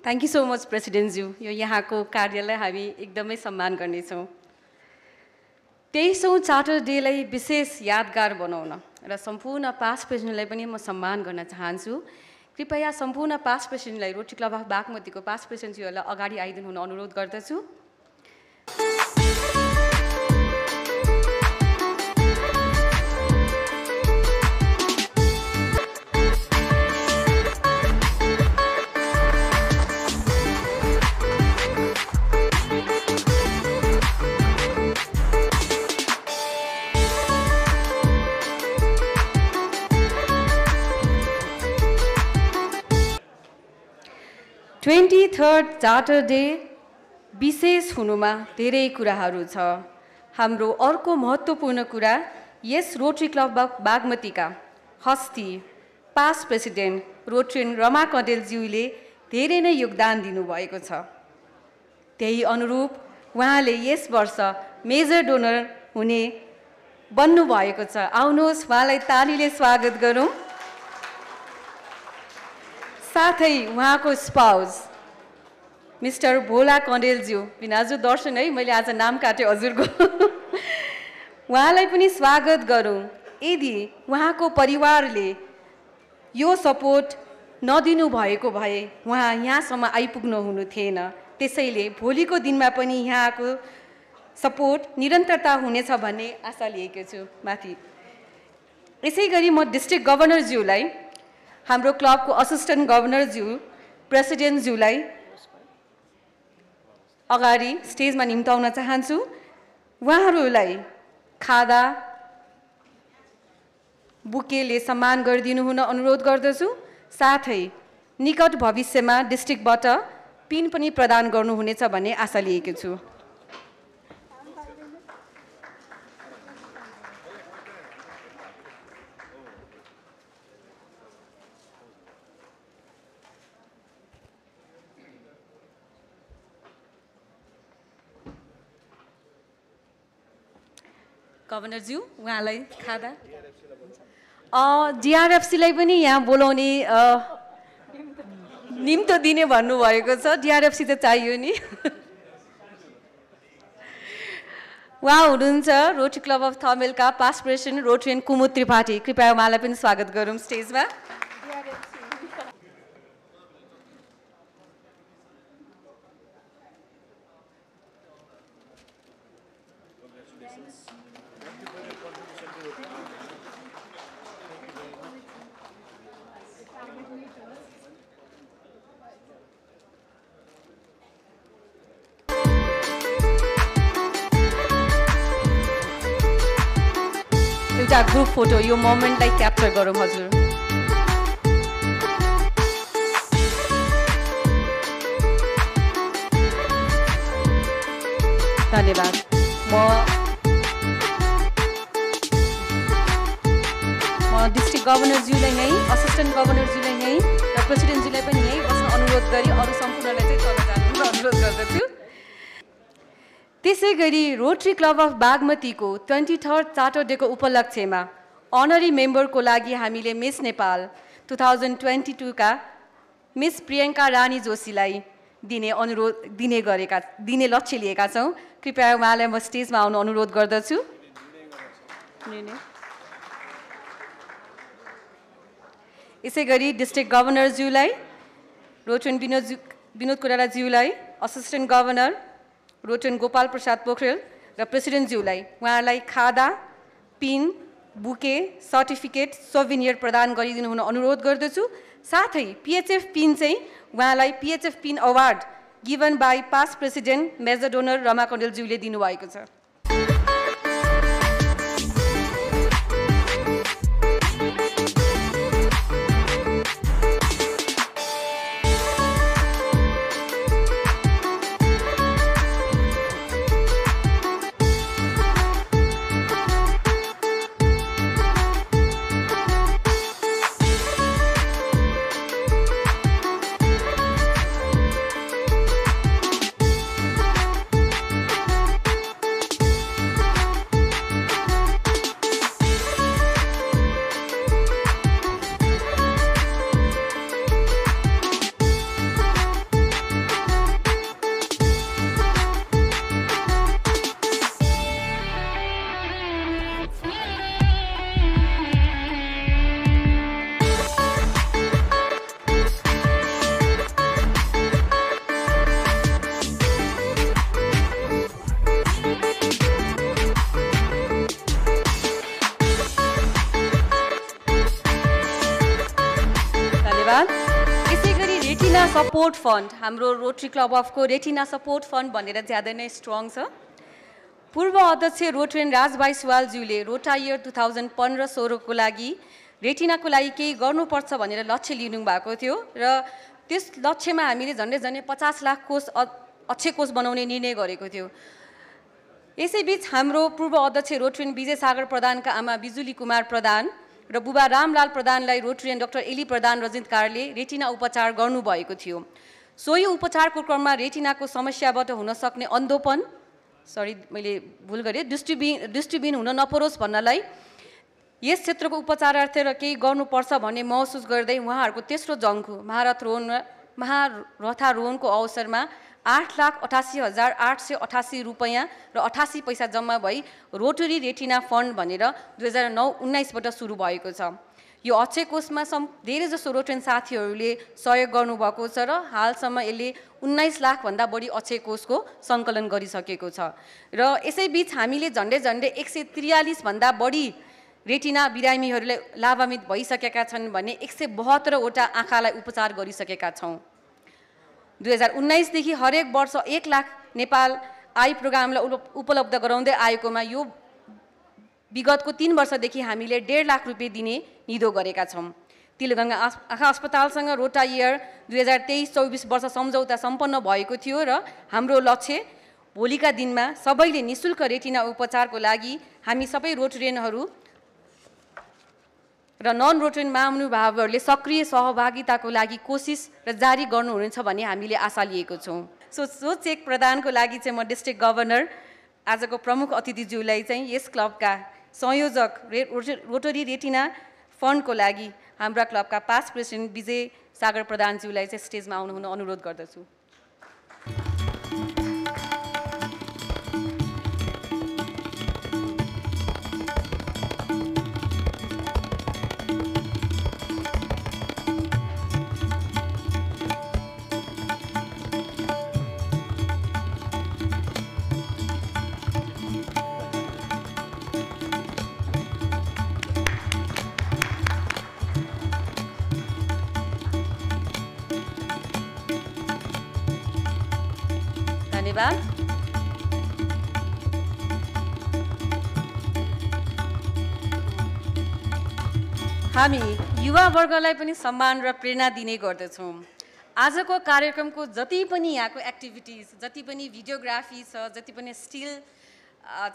थ्याङ्क यू सो मच प्रेसिडेन्टज्यू। यो यहाँको कार्यलाई हामी एकदमै सम्मान गर्नेछौँ। 23औं चार्टर डेलाई विशेष यादगार बनाउन र सम्पूर्ण पास्ट प्रेसिडेन्टलाई पनि म सम्मान गर्न चाहन्छु। कृपया सम्पूर्ण पास्ट प्रेसिडेन्टलाई रोटरी क्लब अफ बागमतीको पास्ट प्रेसिडेन्टज्यूहरूलाई अगाडि आइदिनु हुन अनुरोध गर्दछु। थर्ड चार्टर डे विशेष हुनुमा धेरै कुराहरू छ। हाम्रो अर्को महत्त्वपूर्ण कुरा यस रोटरी क्लब अफ बागमतीका हस्ती पास्ट प्रेसिडेन्ट रोटरियन रमा कँडेलज्यूले धेरै नै योगदान दिनुभएको छ। त्यही अनुरूप उहाँले यस वर्ष मेजर डोनर हुने बन्नुभएको छ। आउनुहोस् उहाँलाई तालीले स्वागत गरौँ। साथै उहाँको स्पाउस मिस्टर भोला कँडेलज्यू, बिनाजु दर्शन है, मैले आज नाम काटेँ हजुरको। उहाँलाई पनि स्वागत गरौँ। यदि उहाँको परिवारले यो सपोर्ट नदिनु भएको भए उहाँ यहाँसम्म आइपुग्नु हुनु थिएन। त्यसैले भोलिको दिनमा पनि यहाँको सपोर्ट निरन्तरता हुनेछ भन्ने आशा लिएको छु माथि। यसै गरी म डिस्ट्रिक्ट गभर्नरज्यूलाई, हाम्रो क्लबको असिस्टेन्ट गभर्नरज्यू, प्रेसिडेन्टज्यूलाई अगाडि स्टेजमा निम्ताउन चाहन्छु। उहाँहरूलाई खादा बुकेले सम्मान गरिदिनु हुन अनुरोध गर्दछु। साथै निकट भविष्यमा डिस्ट्रिक्टबाट पिन पनि प्रदान गर्नुहुनेछ भन्ने आशा लिएको छु। गभर्नरज्यू उहाँलाई खादा डिआरएफसीलाई पनि यहाँ बोलाउने निम्तो दिने भन्नुभएको छ। डिआरएफसी त चाहियो नि। उहाँ हुनुहुन्छ रोटरी क्लब अफ थमेलका past president Rotarian Kumud Tripathi. कृपया उहाँलाई पनि स्वागत गरौँ स्टेजमा। एउटा ग्रुप फोटो यो मोमेन्टलाई क्याप्चर गरौँ हजुर। धन्यवाद। म डिस्ट्रिक्ट गभर्नरज्यूलाई यहीँ, असिस्टेन्ट गभर्नरज्यूलाई यहीँ र प्रेसिडेन्टज्यूलाई पनि यहीँ बस्न अनुरोध गरी अरू सम्पूर्णलाई चाहिँ तल जानु अनुरोध गर्दछु। त्यसै गरी रोटरी क्लब अफ बागमतीको 23rd चार्टर डेको उपलक्ष्यमा अनरी मेम्बरको लागि हामीले मिस नेपाल 2022 का मिस प्रियङ्का रानी जोशीलाई दिने लक्ष्य लिएका छौँ। कृपया उहाँलाई म स्टेजमा आउन अनुरोध गर्दछु। यसै गरी डिस्ट्रिक्ट गभर्नरज्यूलाई, रोटन विनोद कोइरालाज्यूलाई, assistant governor Rotarian Gopal Prasad Pokharel र प्रेसिडेन्टज्यूलाई उहाँलाई खादा, पिन, बुके, सर्टिफिकेट, सोभिनियर प्रदान गरिदिनु हुन अनुरोध गर्दछु। साथै पिएचएफ पिन चाहिँ उहाँलाई PHF pin award given by past president major donor Rama कँडेलज्यूले दिनुभएको छ। सपोर्ट फन्ड हाम्रो रोटरी क्लब अफको रेटिना सपोर्ट फन्ड भनेर ज्यादा नै स्ट्रङ छ। पूर्व अध्यक्ष रोटरियन राजभाइ सुवालज्यूले रोटा इयर 2015-16 को लागि रेटिनाको लागि केही गर्नुपर्छ भनेर लक्ष्य लिनु भएको थियो र त्यस लक्ष्यमा हामीले झन्डै 50 लाख कोष अक्षय कोष बनाउने निर्णय गरेको थियो। यसैबीच हाम्रो पूर्व अध्यक्ष रोटरियन विजय सागर प्रधानका आमा बिजुली कुमार प्रधान र बुबा रामलाल प्रधानलाई रोटरियन डाक्टर एली प्रधान रजितकारले रेटिना उपचार गर्नुभएको थियो। सोही उपचारको क्रममा रेटिनाको समस्याबाट हुन सक्ने अन्धोपन मैले भुल गरेँ दृष्टिबिन हुन नपरोस् भन्नलाई यस क्षेत्रको उपचारार्थ र केही गर्नुपर्छ भन्ने महसुस गर्दै उहाँहरूको तेस्रो जङ्गको महारथारोहणको अवसरमा 8,88,888 रुपैयाँ र 88 पैसा जम्मा भई रोटरी रेटिना फन्ड भनेर 2019बाट सुरु भएको छ। यो अक्षय कोषमा धेरैजसो रोटरियन साथीहरूले सहयोग गर्नुभएको छ र हालसम्म यसले 19 लाखभन्दा बढी अक्षय कोषको सङ्कलन गरिसकेको छ र यसैबीच हामीले झन्डै 143 भन्दा बढी रेटिना बिरामीहरूलाई लाभान्वित भइसकेका छन् भने 172 वटा आँखालाई उपचार गरिसकेका छौँ। 2019 देखि हरेक वर्ष 1 लाख नेपाल आई प्रोग्रामलाई उपलब्ध गराउँदै आएकोमा यो विगतको 3 वर्षदेखि हामीले 1.5 लाख रुपियाँ दिने निधो गरेका छौँ। तिलगङ्गा आँखा अस्पतालसँग रोटा इयर 2023-24 वर्ष सम्झौता सम्पन्न भएको थियो र हाम्रो लक्ष्य भोलिका दिनमा सबैले निःशुल्क रेटिना उपचारको लागि हामी सबै रोटरियनहरू र नन रोटरियन महानुभावहरूले सक्रिय सहभागिताको लागि कोसिस र जारी गर्नुहुनेछ भन्ने हामीले आशा लिएको छौँ। सो चेक प्रदानको लागि चाहिँ म डिस्ट्रिक्ट गभर्नर आजको प्रमुख अतिथिज्यूलाई चाहिँ यस क्लबका संयोजक रोटरी रेटिना फन्डको लागि हाम्रा क्लबका पास्ट प्रेसिडेन्ट विजय सागर प्रधानज्यूलाई चाहिँ स्टेजमा आउनुहुन अनुरोध गर्दछु। धन्यवाद। हामी युवा वर्गलाई पनि सम्मान र प्रेरणा दिने गर्दछौँ। आजको कार्यक्रमको जति पनि यहाँको एक्टिभिटिज, जति पनि भिडियोग्राफी छ, जति पनि स्टिल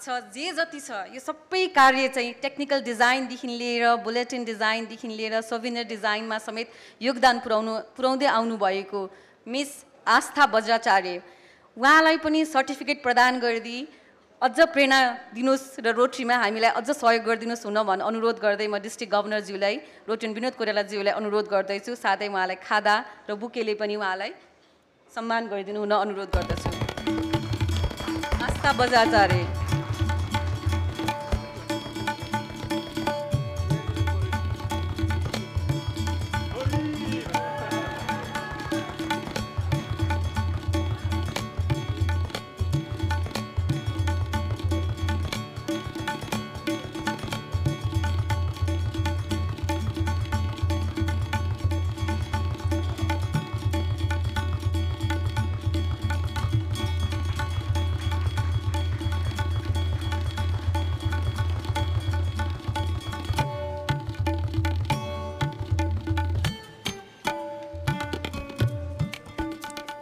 छ, जति छ, यो सबै कार्य चाहिँ टेक्निकल डिजाइनदेखि लिएर बुलेटिन डिजाइनदेखि लिएर सोभिनियर डिजाइनमा समेत योगदान पुर्याउँदै आउनुभएको मिस आस्था बज्राचार्य, उहाँलाई पनि सर्टिफिकेट प्रदान गरिदिई अझ प्रेरणा दिनुहोस् र रोटरीमा हामीलाई अझ सहयोग गरिदिनुहोस् हुन भन्न अनुरोध गर्दै म डिस्ट्रिक्ट गभर्नरज्यूलाई रोटरियन विनोद कोइरालाज्यूलाई अनुरोध गर्दैछु। साथै उहाँलाई खादा र बुकेले पनि उहाँलाई सम्मान गरिदिनु हुन अनुरोध गर्दछु। आस्था बज्राचार्य।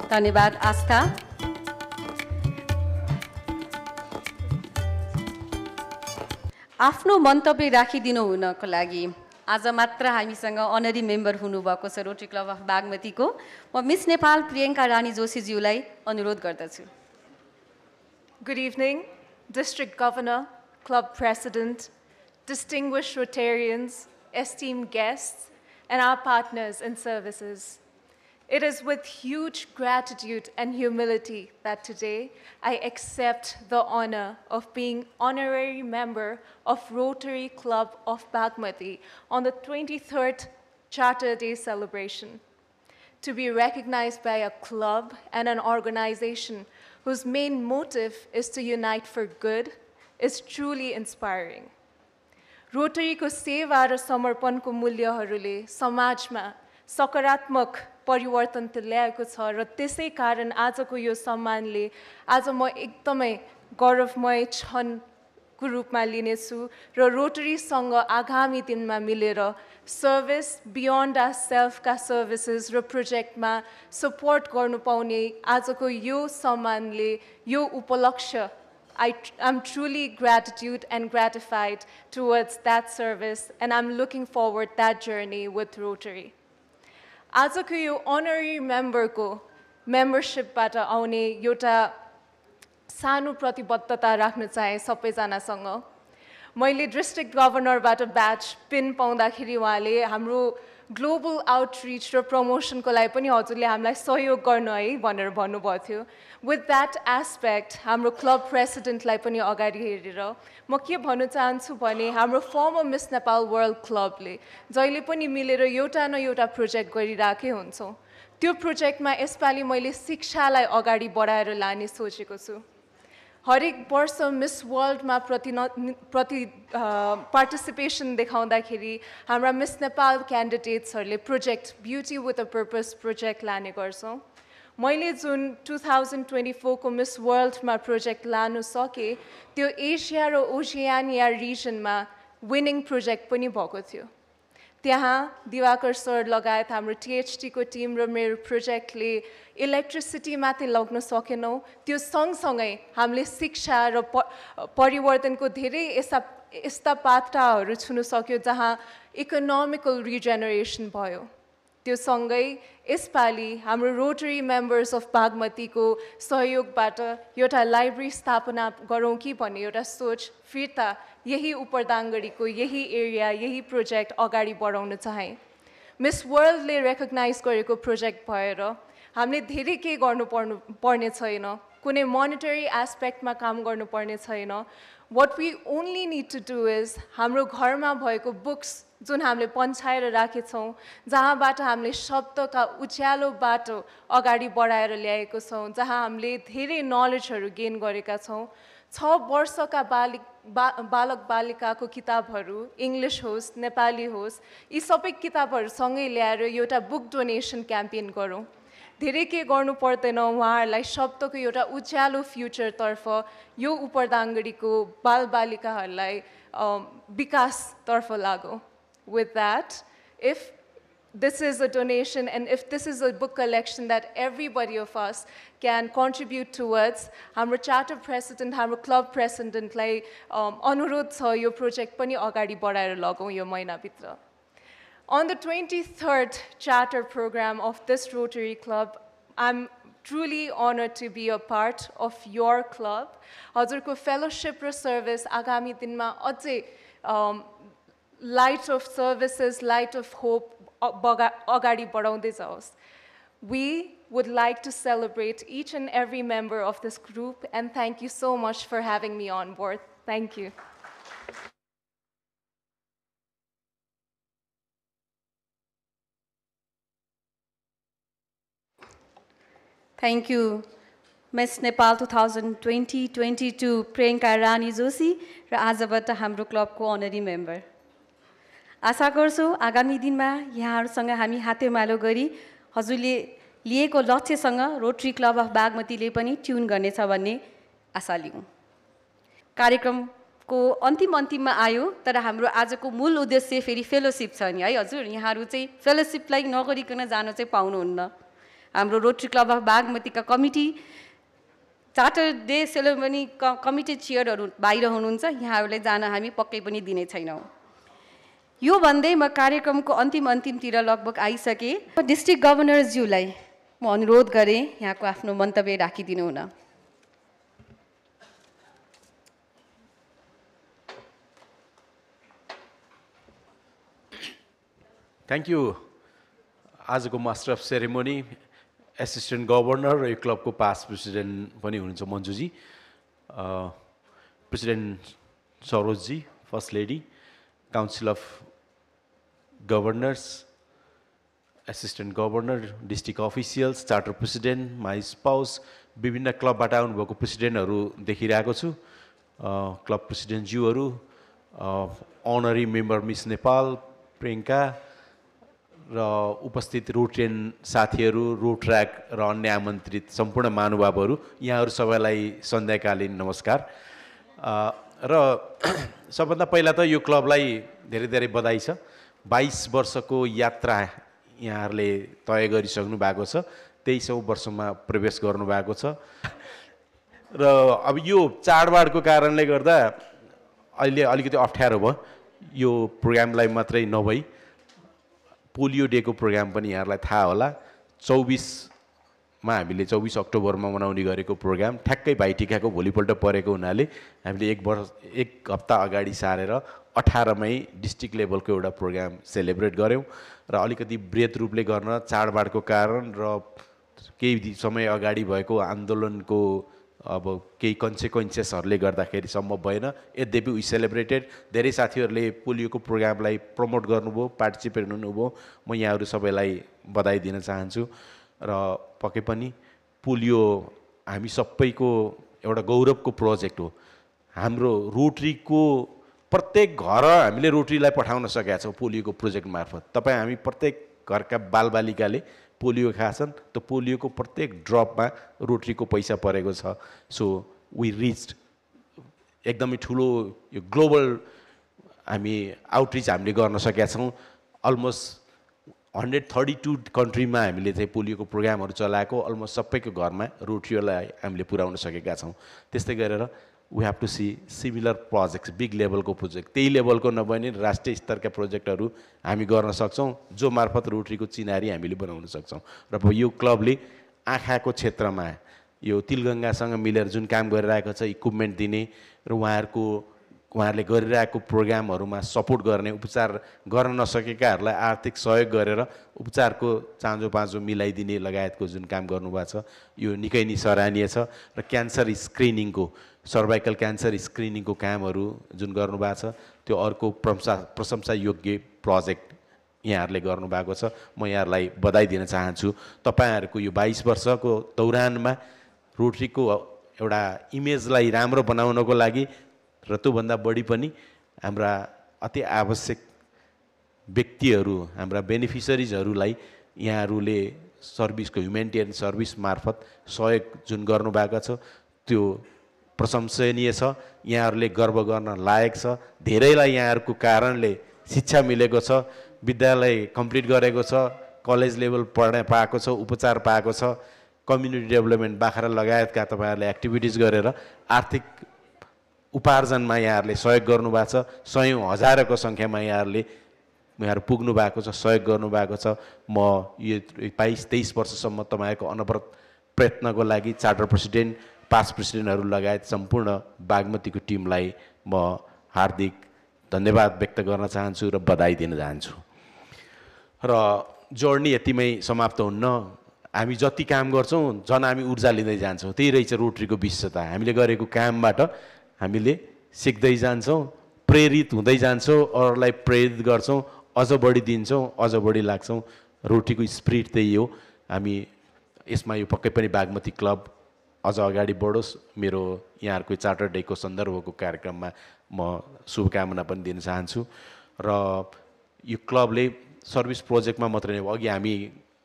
धन्यवाद आस्था। आफ्नो मन्तव्य राखिदिनु हुनको लागि आज मात्र हामीसँग अनरी मेम्बर हुनुभएको छ रोटरी क्लब अफ बागमतीको म मिस नेपाल प्रियङ्का रानी जोशीज्यूलाई अनुरोध गर्दछु। Good evening, District Governor, Club President, distinguished Rotarians, esteemed guests, and our partners in services. It is with huge gratitude and humility that today I accept the honor of being honorary member of Rotary Club of Bagmati on the 23rd Charter Day celebration. To be recognized by a club and an organization whose main motive is to unite for good is truly inspiring. Rotary को सेवा र समर्पणको मूल्यहरूले समाजमा सकारात्मक परिवर्तन त ल्याएको छ र त्यसै कारण आजको यो सम्मानले आज म एकदमै गौरवमय क्षणको रूपमा लिनेछु र रोटरीसँग आगामी दिनमा मिलेर सर्भिस बियोन्ड आवर सेल्फका सर्भिसेस र प्रोजेक्टमा सपोर्ट गर्नु पाउने आजको यो सम्मानले यो उपलक्ष्य I'm truly gratitude and gratified towards that service, and I'm looking forward that journey with Rotary. आजको यो honorary member को membershipबाट आउने एउटा सानो प्रतिबद्धता राख्न चाहे सबैजनासँग मैले डिस्ट्रिक्ट गभर्नरबाट ब्याच पिन पाउँदाखेरि उहाँले हाम्रो ग्लोबल आउटरिच र प्रमोसनको लागि पनि हजुरले हामीलाई सहयोग गर्नु है भनेर भन्नुभएको थियो विथ द्याट एस्पेक्ट हाम्रो क्लब प्रेसिडेन्टलाई पनि अगाडि हेरेर म के भन्न चाहन्छु भने हाम्रो फर्मर मिस नेपाल वर्ल्ड क्लबले जहिले पनि मिलेर एउटा न एउटा प्रोजेक्ट गरिराखेकै हुन्छौँ त्यो प्रोजेक्टमा यसपालि मैले शिक्षालाई अगाडि बढाएर लाने सोचेको छु हरेक वर्ष मिस वर्ल्डमा पार्टिसिपेसन देखाउँदाखेरि हाम्रा मिस नेपाल क्यान्डिडेट्सहरूले project beauty with a purpose project लाने गर्छौँ मैले जुन 2024 को मिस वर्ल्डमा प्रोजेक्ट लानु सके त्यो एसिया र ओशियानिया रिजनमा विनिङ प्रोजेक्ट पनि भएको थियो त्यहाँ दिवाकर सर लगायत हाम्रो टीएचटी को टिम र मेरो प्रोजेक्टले इलेक्ट्रिसिटी माथि लग्न सकेनौँ त्यो सँगसँगै हामीले शिक्षा र परिवर्तनको धेरै यस्ता पाटाहरू छुन सक्यो जहाँ इकोनोमिकल रिजेनरेसन भयो त्यो सँगै यसपालि हाम्रो रोटरी मेम्बर्स अफ बागमतीको सहयोगबाट एउटा लाइब्रेरी स्थापना गरौँ कि भन्ने एउटा सोच फिर्ता यही उपरदाङगढीको यही एरिया यही प्रोजेक्ट अगाडि बढाउन चाहे मिस वर्ल्डले रेकग्नाइज गरेको प्रोजेक्ट भएर हामीले धेरै केही गर्नुपर्ने छैन कुनै मोनिटरी एस्पेक्टमा काम गर्नुपर्ने छैन what we only need to do is हाम्रो घरमा भएको बुक्स जुन हामीले पन्छाएर राखेछौँ जहाँबाट हामीले शब्दका उज्यालो बाटो अगाडि बढाएर ल्याएको छौँ जहाँ हामीले धेरै नलेजहरू गेन गरेका छौँ 6 वर्षका बालक बालिकाको किताबहरू इङ्ग्लिस होस् नेपाली होस् यी सबै किताबहरू सँगै ल्याएर एउटा बुक डोनेसन क्याम्पेन गरौँ धेरै के गर्नु पर्दैन उहाँहरूलाई शब्दको एउटा उज्यालो फ्युचरतर्फ यो उपरदाङगढीको बालबालिकाहरूलाई विकासतर्फ लागौँ with that if this is a donation and if this is a book collection that everybody of us can contribute towards हाम्रो charter president हाम्रो club president लाई अनुरोध छ यो प्रोजेक्ट पनि अगाडि बढाएर लगौँ यो महिनाभित्र On the 23rd charter program of this Rotary Club, I'm truly honored to be a part of your club. हजुरको fellowship र service आगामी दिनमा अझै light of services, light of hope अगाडि बढाउँदै जाओस्. We would like to celebrate each and every member of this group and thank you so much for having me on board. Thank you. Thank you, Miss Nepal 2020-22 Priyanka Rani Joshi र आजबाट हाम्रो क्लबको अनरी member आशा गर्छु आगामी दिनमा यहाँहरूसँग हामी हातेमालो गरी हजुरले लिएको लक्ष्यसँग रोटरी क्लब अफ बागमतीले पनि ट्युन गर्नेछ भन्ने आशा लियौँ कार्यक्रमको अन्तिममा आयो तर हाम्रो आजको मूल उद्देश्य फेरि फेलोशिप छ नि है हजुर यहाँहरू चाहिँ फेलोशिपलाई नगरिकन जानु चाहिँ पाउनुहुन्न हाम्रो रोटरी क्लब अफ बागमतीका committee charter day ceremony committee चेयरहरू बाहिर हुनुहुन्छ यहाँहरूलाई जान हामी पक्कै पनि दिने छैनौँ यो भन्दै म कार्यक्रमको अन्तिमतिर लगभग आइसके डिस्ट्रिक्ट गभर्नरज्यूलाई म अनुरोध गरेँ यहाँको आफ्नो मन्तव्य राखिदिनु हुन थ्याङ्क यू आजको master of ceremony assistant governor र यो क्लबको पास्ट प्रेसिडेन्ट पनि हुनुहुन्छ मन्जुजी प्रेसिडेन्ट सरोजजी first lady council of governors assistant governor district officials charter president my spouse विभिन्न क्लबबाट आउनुभएको प्रेसिडेन्टहरू देखिरहेको छु क्लब प्रेसिडेन्टज्यूहरू honorary member Miss Nepal Priyanka र उपस्थित रोटेरियन साथीहरू, रोट्र्याक र अन्य आमन्त्रित सम्पूर्ण महानुभावहरू, यहाँहरू सबैलाई सन्ध्याकालीन नमस्कार। र सबभन्दा पहिला त यो क्लबलाई धेरै धेरै बधाई छ। 22 वर्षको यात्रा यहाँहरूले तय गरिसक्नु भएको छ, 23औं वर्षमा प्रवेश गर्नुभएको छ। र अब यो चाडबाडको कारणले गर्दा अहिले अलिकति अप्ठ्यारो भयो। यो प्रोग्रामलाई मात्रै नभई पोलियो डेको प्रोग्राम पनि यहाँहरूलाई थाहा होला। 24मा हामीले 24 अक्टोबरमा मनाउने गरेको प्रोग्राम ठ्याक्कै भाइटिकाको भोलिपल्ट परेको हुनाले हामीले एक हप्ता अगाडि सारेर 18 मई डिस्ट्रिक्ट लेभलको एउटा प्रोग्राम सेलिब्रेट गऱ्यौँ। र अलिकति बृहत रूपले गर्न चाडबाडको कारण र केही समय अगाडि भएको आन्दोलनको अब केही कन्सिक्वेन्सेसहरूले गर्दाखेरि सम्भव भएन। यद्यपि वी सेलिब्रेटेड। धेरै साथीहरूले पोलियोको प्रोग्रामलाई प्रमोट गर्नुभयो, पार्टिसिपेट हुनुभयो। म यहाँहरू सबैलाई बधाई दिन चाहन्छु। र पक्कै पनि पोलियो हामी सबैको एउटा गौरवको प्रोजेक्ट हो। हाम्रो रोटरीको प्रत्येक घर हामीले रोटरीलाई पठाउन सकेका छौँ पोलियोको प्रोजेक्ट मार्फत। हामी प्रत्येक घरका बालबालिकाले पोलियो खाछन्, त पोलियोको प्रत्येक ड्रपमा रोटरीको पैसा परेको छ। सो वी रिच्ड एकदमै ठुलो यो ग्लोबल हामी आउटरिच हामीले गर्न सकेका छौँ। अलमोस्ट 132 कन्ट्रीमा हामीले चाहिँ पोलियोको प्रोग्रामहरू चलाएको, अलमोस्ट सबैको घरमा रोटरीलाई हामीले पुर्याउन सकेका छौँ। त्यस्तै गरेर we have to see similar projects, big लेभलको प्रोजेक्ट, त्यही लेभलको नभए नि राष्ट्रिय स्तरका प्रोजेक्टहरू हामी गर्न सक्छौँ, जो मार्फत रोटरीको चिनारी हामीले बनाउन सक्छौँ। र यो क्लबले आँखाको क्षेत्रमा यो तिलगङ्गासँग मिलेर जुन काम गरिरहेको छ, इक्विपमेन्ट दिने र उहाँहरूले गरिरहेको प्रोग्रामहरूमा सपोर्ट गर्ने, उपचार गर्न नसकेकाहरूलाई आर्थिक सहयोग गरेर उपचारको चाँजो पाँजो मिलाइदिने लगायतको जुन काम गर्नुभएको छ, यो निकै नै सराहनीय छ। र क्यान्सर स्क्रिनिङको, सर्भाइकल क्यान्सर स्क्रिनिङको कामहरू जुन गर्नुभएको छ, त्यो अर्को प्रशंसा योग्य प्रोजेक्ट यहाँहरूले गर्नुभएको छ। म यहाँहरूलाई बधाई दिन चाहन्छु। तपाईँहरूको यो 22 वर्षको दौरानमा रोटरीको एउटा इमेजलाई राम्रो बनाउनको लागि र त्योभन्दा बढी पनि हाम्रा अति आवश्यक व्यक्तिहरू, हाम्रा बेनिफिसरिजहरूलाई यहाँहरूले सर्भिसको ह्युमेनिटेरियन सर्भिस मार्फत सहयोग जुन गर्नुभएको छ, त्यो प्रशंसनीय छ। यहाँहरूले गर्व गर्न लायक छ। धेरैलाई यहाँहरूको कारणले शिक्षा मिलेको छ, विद्यालय कम्प्लिट गरेको छ, कलेज लेभल पढ्न पाएको छ, उपचार पाएको छ, कम्युनिटी डेभलपमेन्ट बाख्रा लगायतका तपाईँहरूले एक्टिभिटिज गरेर आर्थिक उपार्जनमा यहाँहरूले सहयोग गर्नुभएको छ। सयौँ हजारको सङ्ख्यामा यहाँहरू पुग्नु भएको छ, सहयोग गर्नुभएको छ। म यो 22-23 वर्षसम्म तपाईँहरूको अनवरत प्रयत्नको लागि चार्टर प्रेसिडेन्ट, पास्ट प्रेसिडेन्टहरू लगायत सम्पूर्ण बागमतीको टिमलाई म हार्दिक धन्यवाद व्यक्त गर्न चाहन्छु र बधाई दिन चाहन्छु। र जर्नी यतिमै समाप्त हुन्न। हामी जति काम गर्छौँ झन् हामी ऊर्जा लिँदै जान्छौँ। त्यही रहेछ रोटरीको विशेषता। हामीले गरेको कामबाट हामीले सिक्दै जान्छौँ, प्रेरित हुँदै जान्छौँ, अरूलाई प्रेरित गर्छौँ, अझ बढी दिन्छौँ, अझ बढी लाग्छौँ। रोटरीको स्पिरिट त्यही हो। हामी यसमा यो पक्कै पनि बागमती क्लब अझ अगाडि बढोस्। मेरो यहाँहरूको चार्टर डेको सन्दर्भको कार्यक्रममा म शुभकामना पनि दिन चाहन्छु। र यो क्लबले सर्भिस प्रोजेक्टमा मात्रै नै, अघि हामी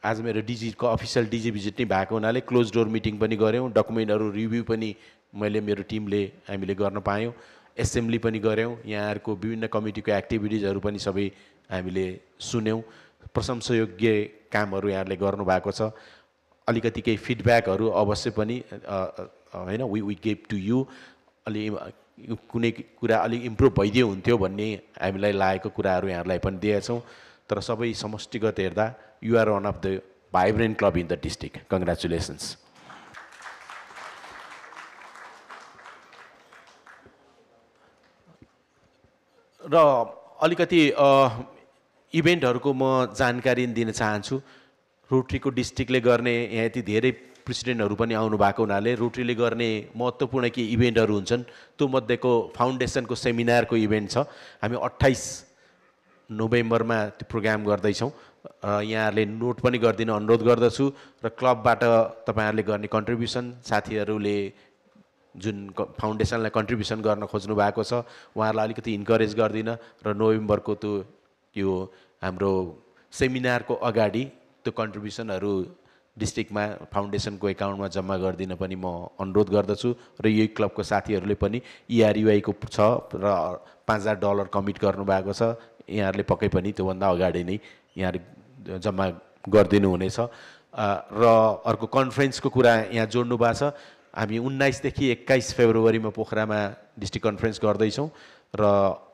आज मेरो डिजीको अफिसियल डिजी भिजिट नै भएको हुनाले क्लोज डोर मिटिङ पनि गऱ्यौँ, डकुमेन्टहरू रिभ्यू पनि मेरो टिमले हामीले गर्न पायौँ, एसेम्ब्ली पनि गऱ्यौँ, यहाँहरूको विभिन्न कमिटीको एक्टिभिटिजहरू पनि सबै हामीले सुन्यौँ। प्रशंसायोग्य कामहरू यहाँहरूले गर्नुभएको छ। अलिकति केही फिडब्याकहरू अवश्य पनि होइन, वी गिभ टु यु। अलि कुनै कुरा अलिक इम्प्रुभ भइदियो हुन्थ्यो भन्ने हामीलाई लागेको कुराहरू यहाँहरूलाई पनि दिएछौँ। तर सबै समष्टिगत हेर्दा you are one of the vibrant club in the district. Congratulations. र अलिकति इभेन्टहरूको म जानकारी दिन चाहन्छु। रोटरीको डिस्ट्रिक्टले गर्ने यहाँ यति धेरै प्रेसिडेन्टहरू पनि आउनु भएको हुनाले रोटरीले गर्ने महत्त्वपूर्ण केही इभेन्टहरू हुन्छन्। त्यो मध्येको फाउन्डेसनको सेमिनारको इभेन्ट छ। हामी 28 नोभेम्बरमा त्यो प्रोग्राम गर्दैछौँ। यहाँहरूले नोट पनि गरिदिन अनुरोध गर्दछु। र क्लबबाट तपाईँहरूले गर्ने कन्ट्रिब्युसन, साथीहरूले जुन फाउन्डेसनलाई कन्ट्रिब्युसन गर्न खोज्नु भएको छ, उहाँहरूलाई अलिकति इन्करेज गर्दिन। र नोभेम्बरको त्यो यो हाम्रो सेमिनारको अगाडि त्यो कन्ट्रिब्युसनहरू डिस्ट्रिक्टमा फाउन्डेसनको एकाउन्टमा जम्मा गरिदिन पनि म अनुरोध गर्दछु र यही क्लबको साथीहरूले पनि ERUI को छ र $5,000 कमिट गर्नुभएको छ। यहाँहरूले पक्कै पनि त्योभन्दा अगाडि नै यहाँहरू जम्मा गरिदिनु हुनेछ। र अर्को कन्फरेन्सको कुरा यहाँ जोड्नु भएको छ। हामी 19 देखि 21 फेब्रुअरीमा पोखरामा डिस्ट्रिक्ट कन्फरेन्स गर्दैछौँ र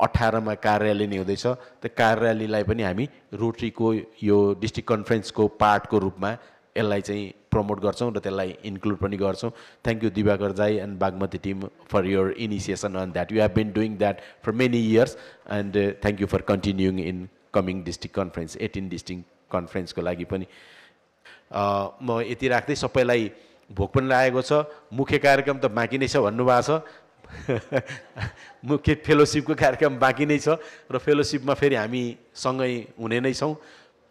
18 मा कार र्याली नै हुँदैछ। त्यो कार र्यालीलाई पनि हामी रोटरीको यो डिस्ट्रिक्ट कन्फरेन्सको पार्टको रूपमा यसलाई चाहिँ प्रमोट गर्छौँ र त्यसलाई इन्क्लुड पनि गर्छौँ। थ्याङ्क यू दिवाकर दाई and Bagmati team for your initiation on that. You have been doing that for many years and thank you for continuing in coming district conference 18 district कन्फरेन्सको लागि पनि। म यति राख्दै सबैलाई भोक पनि लागेको छ। मुख्य कार्यक्रम त बाँकी नै छ भन्नुभएको छ। मुख्य फेलोसिपको कार्यक्रम बाँकी नै छ र फेलोसिपमा फेरि हामी सँगै हुने नै छौँ।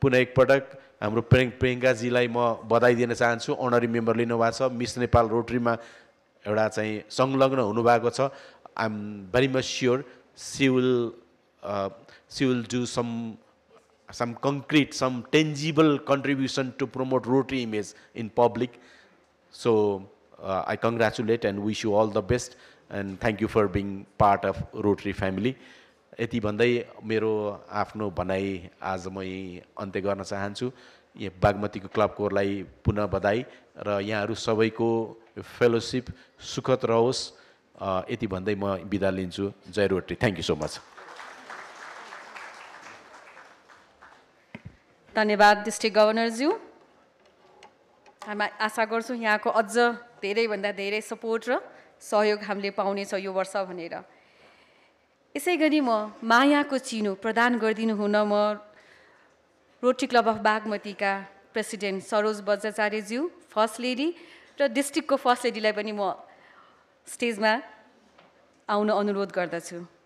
पुनः एकपटक हाम्रो प्रियङ्काजीलाई म बधाई दिन चाहन्छु। अनरी मेम्बर लिनुभएको छ। मिस नेपाल रोटरीमा एउटा चाहिँ संलग्न हुनुभएको छ। I am very much sure she will do some concrete, some tangible contribution to promote Rotary image in public. So I congratulate and wish you all the best and thank you for being part of Rotary family. यति भन्दै मेरो आफ्नो भनाइ आज म अन्त्य गर्न चाहन्छु। यो बागमतीको क्लबकोलाई पुनः बधाई र यहाँहरू सबैको फेलोसिप सुखद रहोस्। यति भन्दै म बिदा लिन्छु। जय Rotary. Thank you so much. धन्यवाद डिस्ट्रिक्ट गभर्नरज्यू। हामी आशा गर्छौँ यहाँको अझ धेरैभन्दा धेरै सपोर्ट र सहयोग हामीले पाउनेछौँ यो वर्ष भनेर। यसै गरी म मायाको चिनो प्रदान गरिदिनु हुन म रोटरी क्लब अफ बागमतीका प्रेसिडेन्ट सरोज बज्राचार्यज्यू, फर्स्ट लेडी र डिस्ट्रिक्टको फर्स्ट लेडीलाई पनि म स्टेजमा आउन अनुरोध गर्दछु।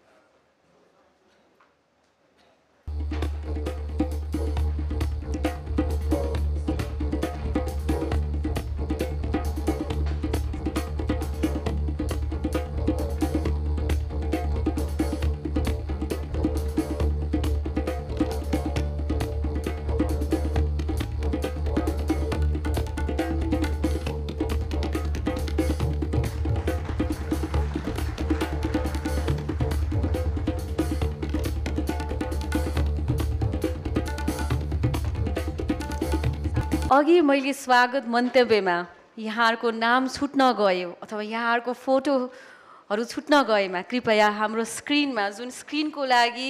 अघि मैले स्वागत मन्तव्यमा यहाँहरूको नाम छुट्न गयो अथवा यहाँहरूको फोटोहरू छुट्न गएमा कृपया हाम्रो स्क्रिनमा जुन स्क्रिनको लागि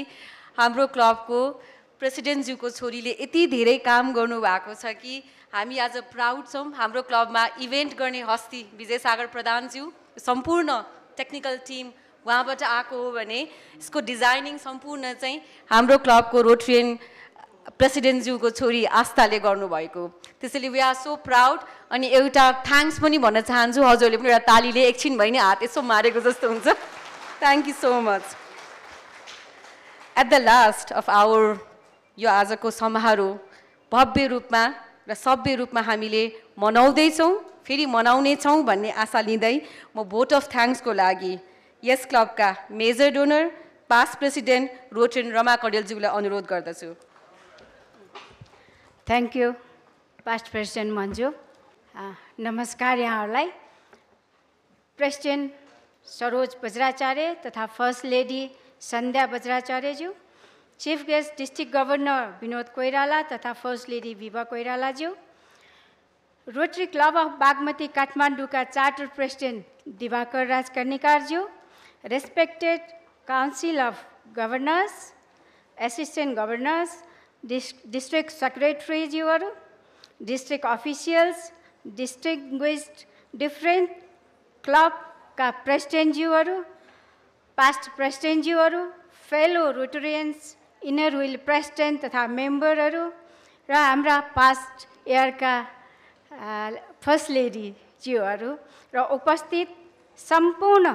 हाम्रो क्लबको प्रेसिडेन्टज्यूको छोरीले यति धेरै काम गर्नुभएको छ कि हामी आज प्राउड छौँ। हाम्रो क्लबमा इभेन्ट गर्ने हस्ती विजय सागर प्रधानज्यू, सम्पूर्ण टेक्निकल टिम उहाँबाट आएको हो भने यसको डिजाइनिङ सम्पूर्ण चाहिँ हाम्रो क्लबको रोटरियन प्रेसिडेन्टज्यूको छोरी आस्थाले गर्नुभएको। त्यसैले वी आर सो प्राउड। अनि एउटा थ्याङ्क्स पनि भन्न चाहन्छु। हजुरले पनि एउटा तालीले एकछिन भए नि हात यसो मारेको जस्तो हुन्छ। Thank you so much. At the last of our यो आजको समारोह भव्य रूपमा र सभ्य रूपमा हामीले मनाउँदैछौँ, फेरि मनाउनेछौँ भन्ने आशा लिँदै म भोट अफ थ्याङ्क्सको लागि यस क्लबका major donor past president Rotarian Rama कडेलज्यूलाई अनुरोध गर्दछु। Thank you past president Manju. नमस्कार यहाँहरूलाई। प्रेसिडेन्ट सरोज बज्राचार्य तथा फर्स्ट लेडी सन्ध्या बज्राचार्यज्यू, chief guest district governor Binod Koirala तथा फर्स्ट लेडी विभा कोइरालाज्यू, रोटरी क्लब अफ बागमती काठमाडौँका चार्टर प्रेसिडेन्ट दिवाकर राज कर्णिकारज्यू, respected council of governors, assistant governors, district सेक्रेटरीज्यूहरू, डिस्ट्रिक्ट अफिसियल्स, डिस्टिङ्ग्विस्ड डिफ्रेन्ट क्लबका प्रेसिडेन्टज्यूहरू, पास्ट प्रेसिडेन्टज्यूहरू, fellow Rotarians, inner wheel president तथा मेम्बरहरू र हाम्रा पास्ट इयरका फर्स्ट लेडीज्यूहरू र उपस्थित सम्पूर्ण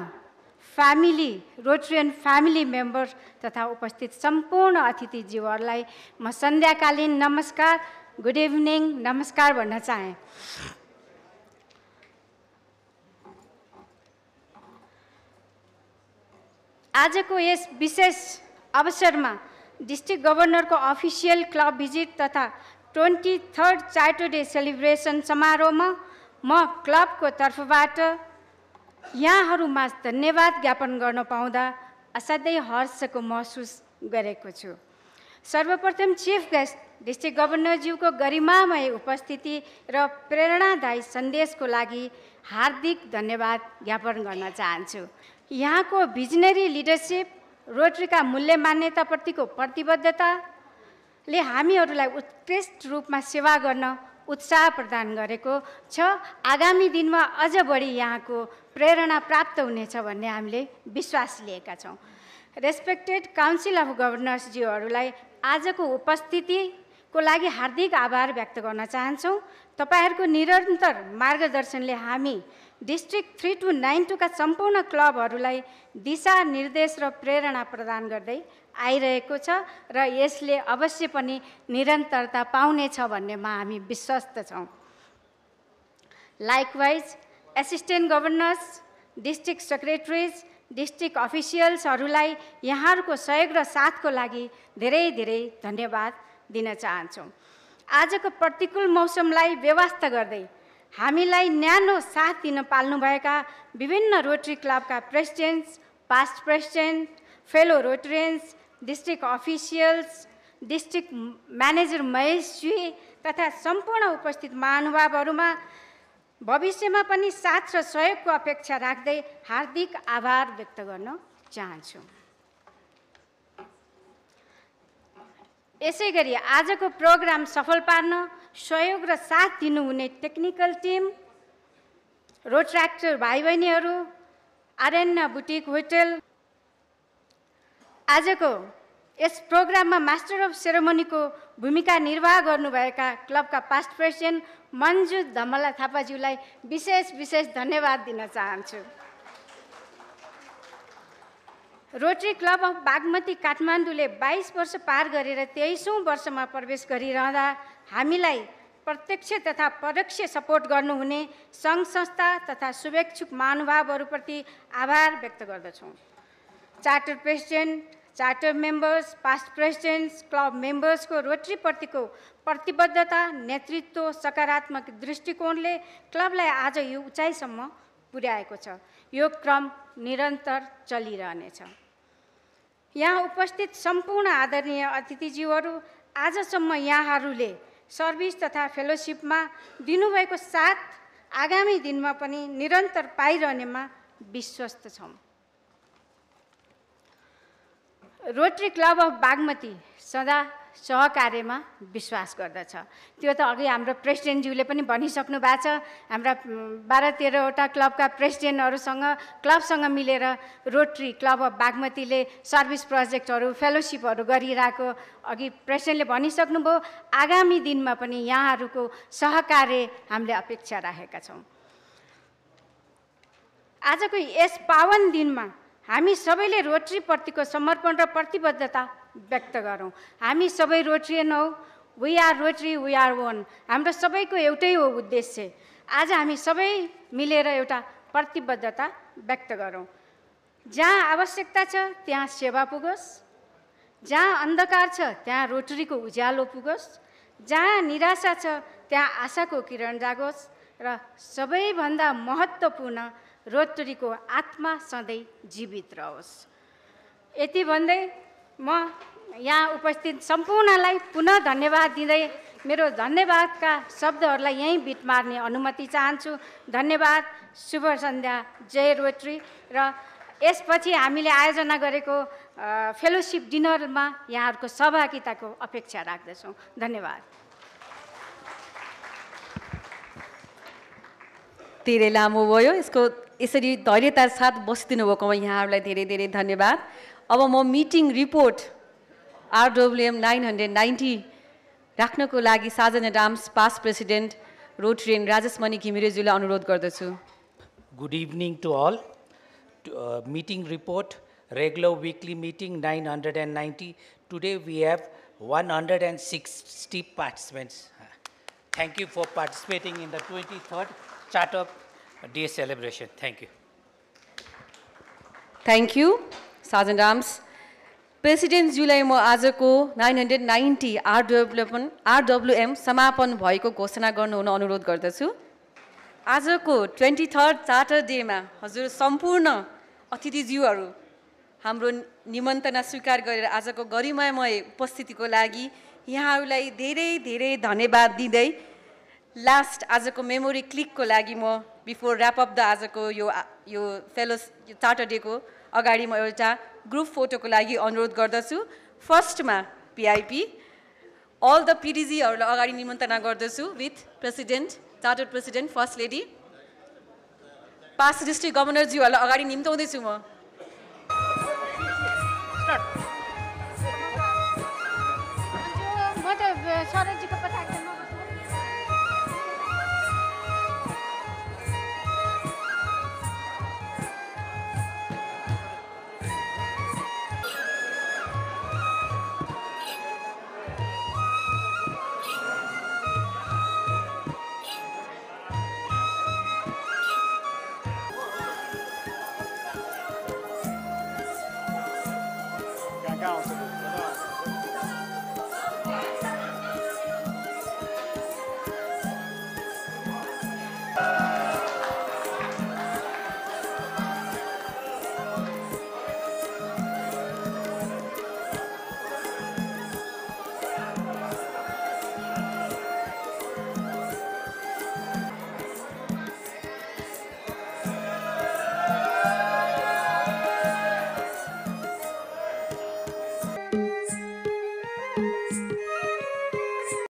फ्यामिली रोटरियन फ्यामिली मेम्बर तथा उपस्थित सम्पूर्ण अतिथिज्यूहरूलाई म सन्ध्याकालीन नमस्कार, गुड इभिनिङ नमस्कार भन्न चाहे। आजको यस विशेष अवसरमा डिस्ट्रिक्ट गभर्नरको अफिसियल क्लब भिजिट तथा 23rd चार्टर डे सेलिब्रेसन समारोहमा म क्लबको तर्फबाट यहाँहरूमा धन्यवाद ज्ञापन गर्न पाउँदा असाध्यै हर्षको महसुस गरेको छु। सर्वप्रथम चिफ गेस्ट डिस्ट्रिक्ट गभर्नरज्यूको गरिमामय उपस्थिति र प्रेरणादायी सन्देशको लागि हार्दिक धन्यवाद ज्ञापन गर्न चाहन्छु। यहाँको भिजनरी लिडरसिप, रोटरीका मूल्य मान्यताप्रतिको प्रतिबद्धताले हामीहरूलाई उत्कृष्ट रूपमा सेवा गर्न उत्साह प्रदान गरेको छ। आगामी दिनमा अझ बढी यहाँको प्रेरणा प्राप्त हुनेछ भन्ने हामीले विश्वास लिएका छौँ। रेस्पेक्टेड काउन्सिल अफ गभर्नर्सज्यूहरूलाई आजको उपस्थितिको लागि हार्दिक आभार व्यक्त गर्न चाहन्छौँ। तपाईँहरूको निरन्तर मार्गदर्शनले हामी डिस्ट्रिक्ट 3 to 9 का सम्पूर्ण क्लबहरूलाई दिशा निर्देश र प्रेरणा प्रदान गर्दै आइरहेको छ र यसले अवश्य पनि निरन्तरता पाउनेछ भन्नेमा हामी विश्वस्त छौँ। Likewise assistant governors, district secretaries, district अफिसियल्सहरूलाई यहाँहरूको सहयोग र साथको लागि धेरै धेरै धन्यवाद दिन चाहन्छौँ। आजको प्रतिकूल मौसमलाई व्यवस्था गर्दै हामीलाई न्यानो साथ दिन पाल्नुभएका विभिन्न रोटरी क्लबका presidents, past president, fellow Rotarians, district officials, district manager महेशजी तथा सम्पूर्ण उपस्थित महानुभावहरूमा भविष्यमा पनि साथ र सहयोगको अपेक्षा राख्दै हार्दिक आभार व्यक्त गर्न चाहन्छु। यसै गरी आजको प्रोग्राम सफल पार्न सहयोग र साथ दिनुहुने टेक्निकल टिम, रोट्र्याक्टर भाइ बहिनीहरू, आरण्य बुटिक होटल, आजको यस प्रोग्राममा मास्टर अफ सेरेमनीको भूमिका निर्वाह गर्नुभएका क्लबका पास्ट प्रेसिडेन्ट मन्जु धमला थापाज्यूलाई विशेष धन्यवाद दिन चाहन्छु। रोटरी क्लब अफ बागमती काठमाडौँले 22 वर्ष पार गरेर 23औं वर्षमा प्रवेश गरिरहँदा हामीलाई प्रत्यक्ष तथा परोक्ष सपोर्ट गर्नुहुने सङ्घ संस्था तथा शुभेच्छुक महानुभावहरूप्रति आभार व्यक्त गर्दछौँ। Charter president, charter members, past presidents, club मेम्बर्सको रोटरीप्रतिको प्रतिबद्धता, नेतृत्व, सकारात्मक दृष्टिकोणले क्लबलाई आज यो उचाइसम्म पुर्याएको छ। यो क्रम निरन्तर चलिरहनेछ। यहाँ उपस्थित सम्पूर्ण आदरणीय अतिथिज्यूहरू, आजसम्म यहाँहरूले सर्भिस तथा फेलोसिपमा दिनुभएको साथ आगामी दिनमा पनि निरन्तर पाइरहनेमा विश्वस्त छौँ। रोटरी क्लब अफ बागमती सदा सहकार्यमा विश्वास गर्दछ। त्यो त अघि हाम्रो प्रेसिडेन्टज्यूले पनि भनिसक्नु भएको छ। हाम्रा 12-13वटा क्लबका प्रेसिडेन्टहरूसँग, क्लबसँग मिलेर रोटरी क्लब अफ बागमतीले सर्भिस प्रोजेक्टहरू, फेलोसिपहरू गरिरहेको अघि प्रेसिडेन्टले भनिसक्नुभयो। आगामी दिनमा पनि यहाँहरूको सहकार्य हामीले अपेक्षा राखेका छौँ। आजको यस पावन दिनमा हामी सबैले रोटरीप्रतिको समर्पण र प्रतिबद्धता व्यक्त गरौँ। हामी सबै रोटरियन हौ, we are Rotary, we are one. हाम्रो सबैको एउटै हो उद्देश्य। आज हामी सबै मिलेर एउटा प्रतिबद्धता व्यक्त गरौँ। जहाँ आवश्यकता छ त्यहाँ सेवा पुगोस्, जहाँ अन्धकार छ त्यहाँ रोटरीको उज्यालो पुगोस्, जहाँ निराशा छ त्यहाँ आशाको किरण जागोस् र सबैभन्दा महत्त्वपूर्ण रोटरीको आत्मा सधैँ जीवित रहोस्। यति भन्दै म यहाँ उपस्थित सम्पूर्णलाई पुनः धन्यवाद दिँदै मेरो धन्यवादका शब्दहरूलाई यहीँ बिट मार्ने अनुमति चाहन्छु। धन्यवाद, शुभ सन्ध्या, जय रोटरी। र यसपछि हामीले आयोजना गरेको फेलोसिप डिनरमा यहाँहरूको सहभागिताको अपेक्षा राख्दछौँ। धन्यवाद। धेरै लामो भयो, यसको यसरी धैर्यतार साथ बसिदिनु भएकोमा यहाँहरूलाई धेरै धेरै धन्यवाद। अब म मिटिङ रिपोर्ट RWM 990 राख्नको लागि साजन डाम्स past president Rotarian Rajesh Mani घिमिरेज्यूलाई अनुरोध गर्दछु। Good evening to all. Meeting report, regular weekly meeting 990. Today we have 160 participants. Thank you for participating in the 23rd Charter Day celebration. Thank you. Thank you, Sergeant Arms. प्रेसिडेन्टज्यूलाई म आजको 990 RWM समापन भएको घोषणा गर्नुहुन अनुरोध गर्दछु। आजको 23rd चार्टर डेमा हजुर सम्पूर्ण अतिथिज्यूहरू हाम्रो निमन्त्रणा स्वीकार गरेर आजको गरिमामय उपस्थितिको लागि यहाँहरूलाई धेरै धेरै धन्यवाद दिँदै लास्ट आजको मेमोरी क्लिकको लागि म बिफोर ऱ्याप अप द आजको यो फेलोस चार्टर डेको अगाडि म एउटा ग्रुप फोटोको लागि अनुरोध गर्दछु। फर्स्टमा PIP अल द PDGहरूलाई अगाडि निमन्त्रणा गर्दछु with president charter president first lady past district गभर्नरज्यूहरूलाई अगाडि निम्ताउँदैछु म।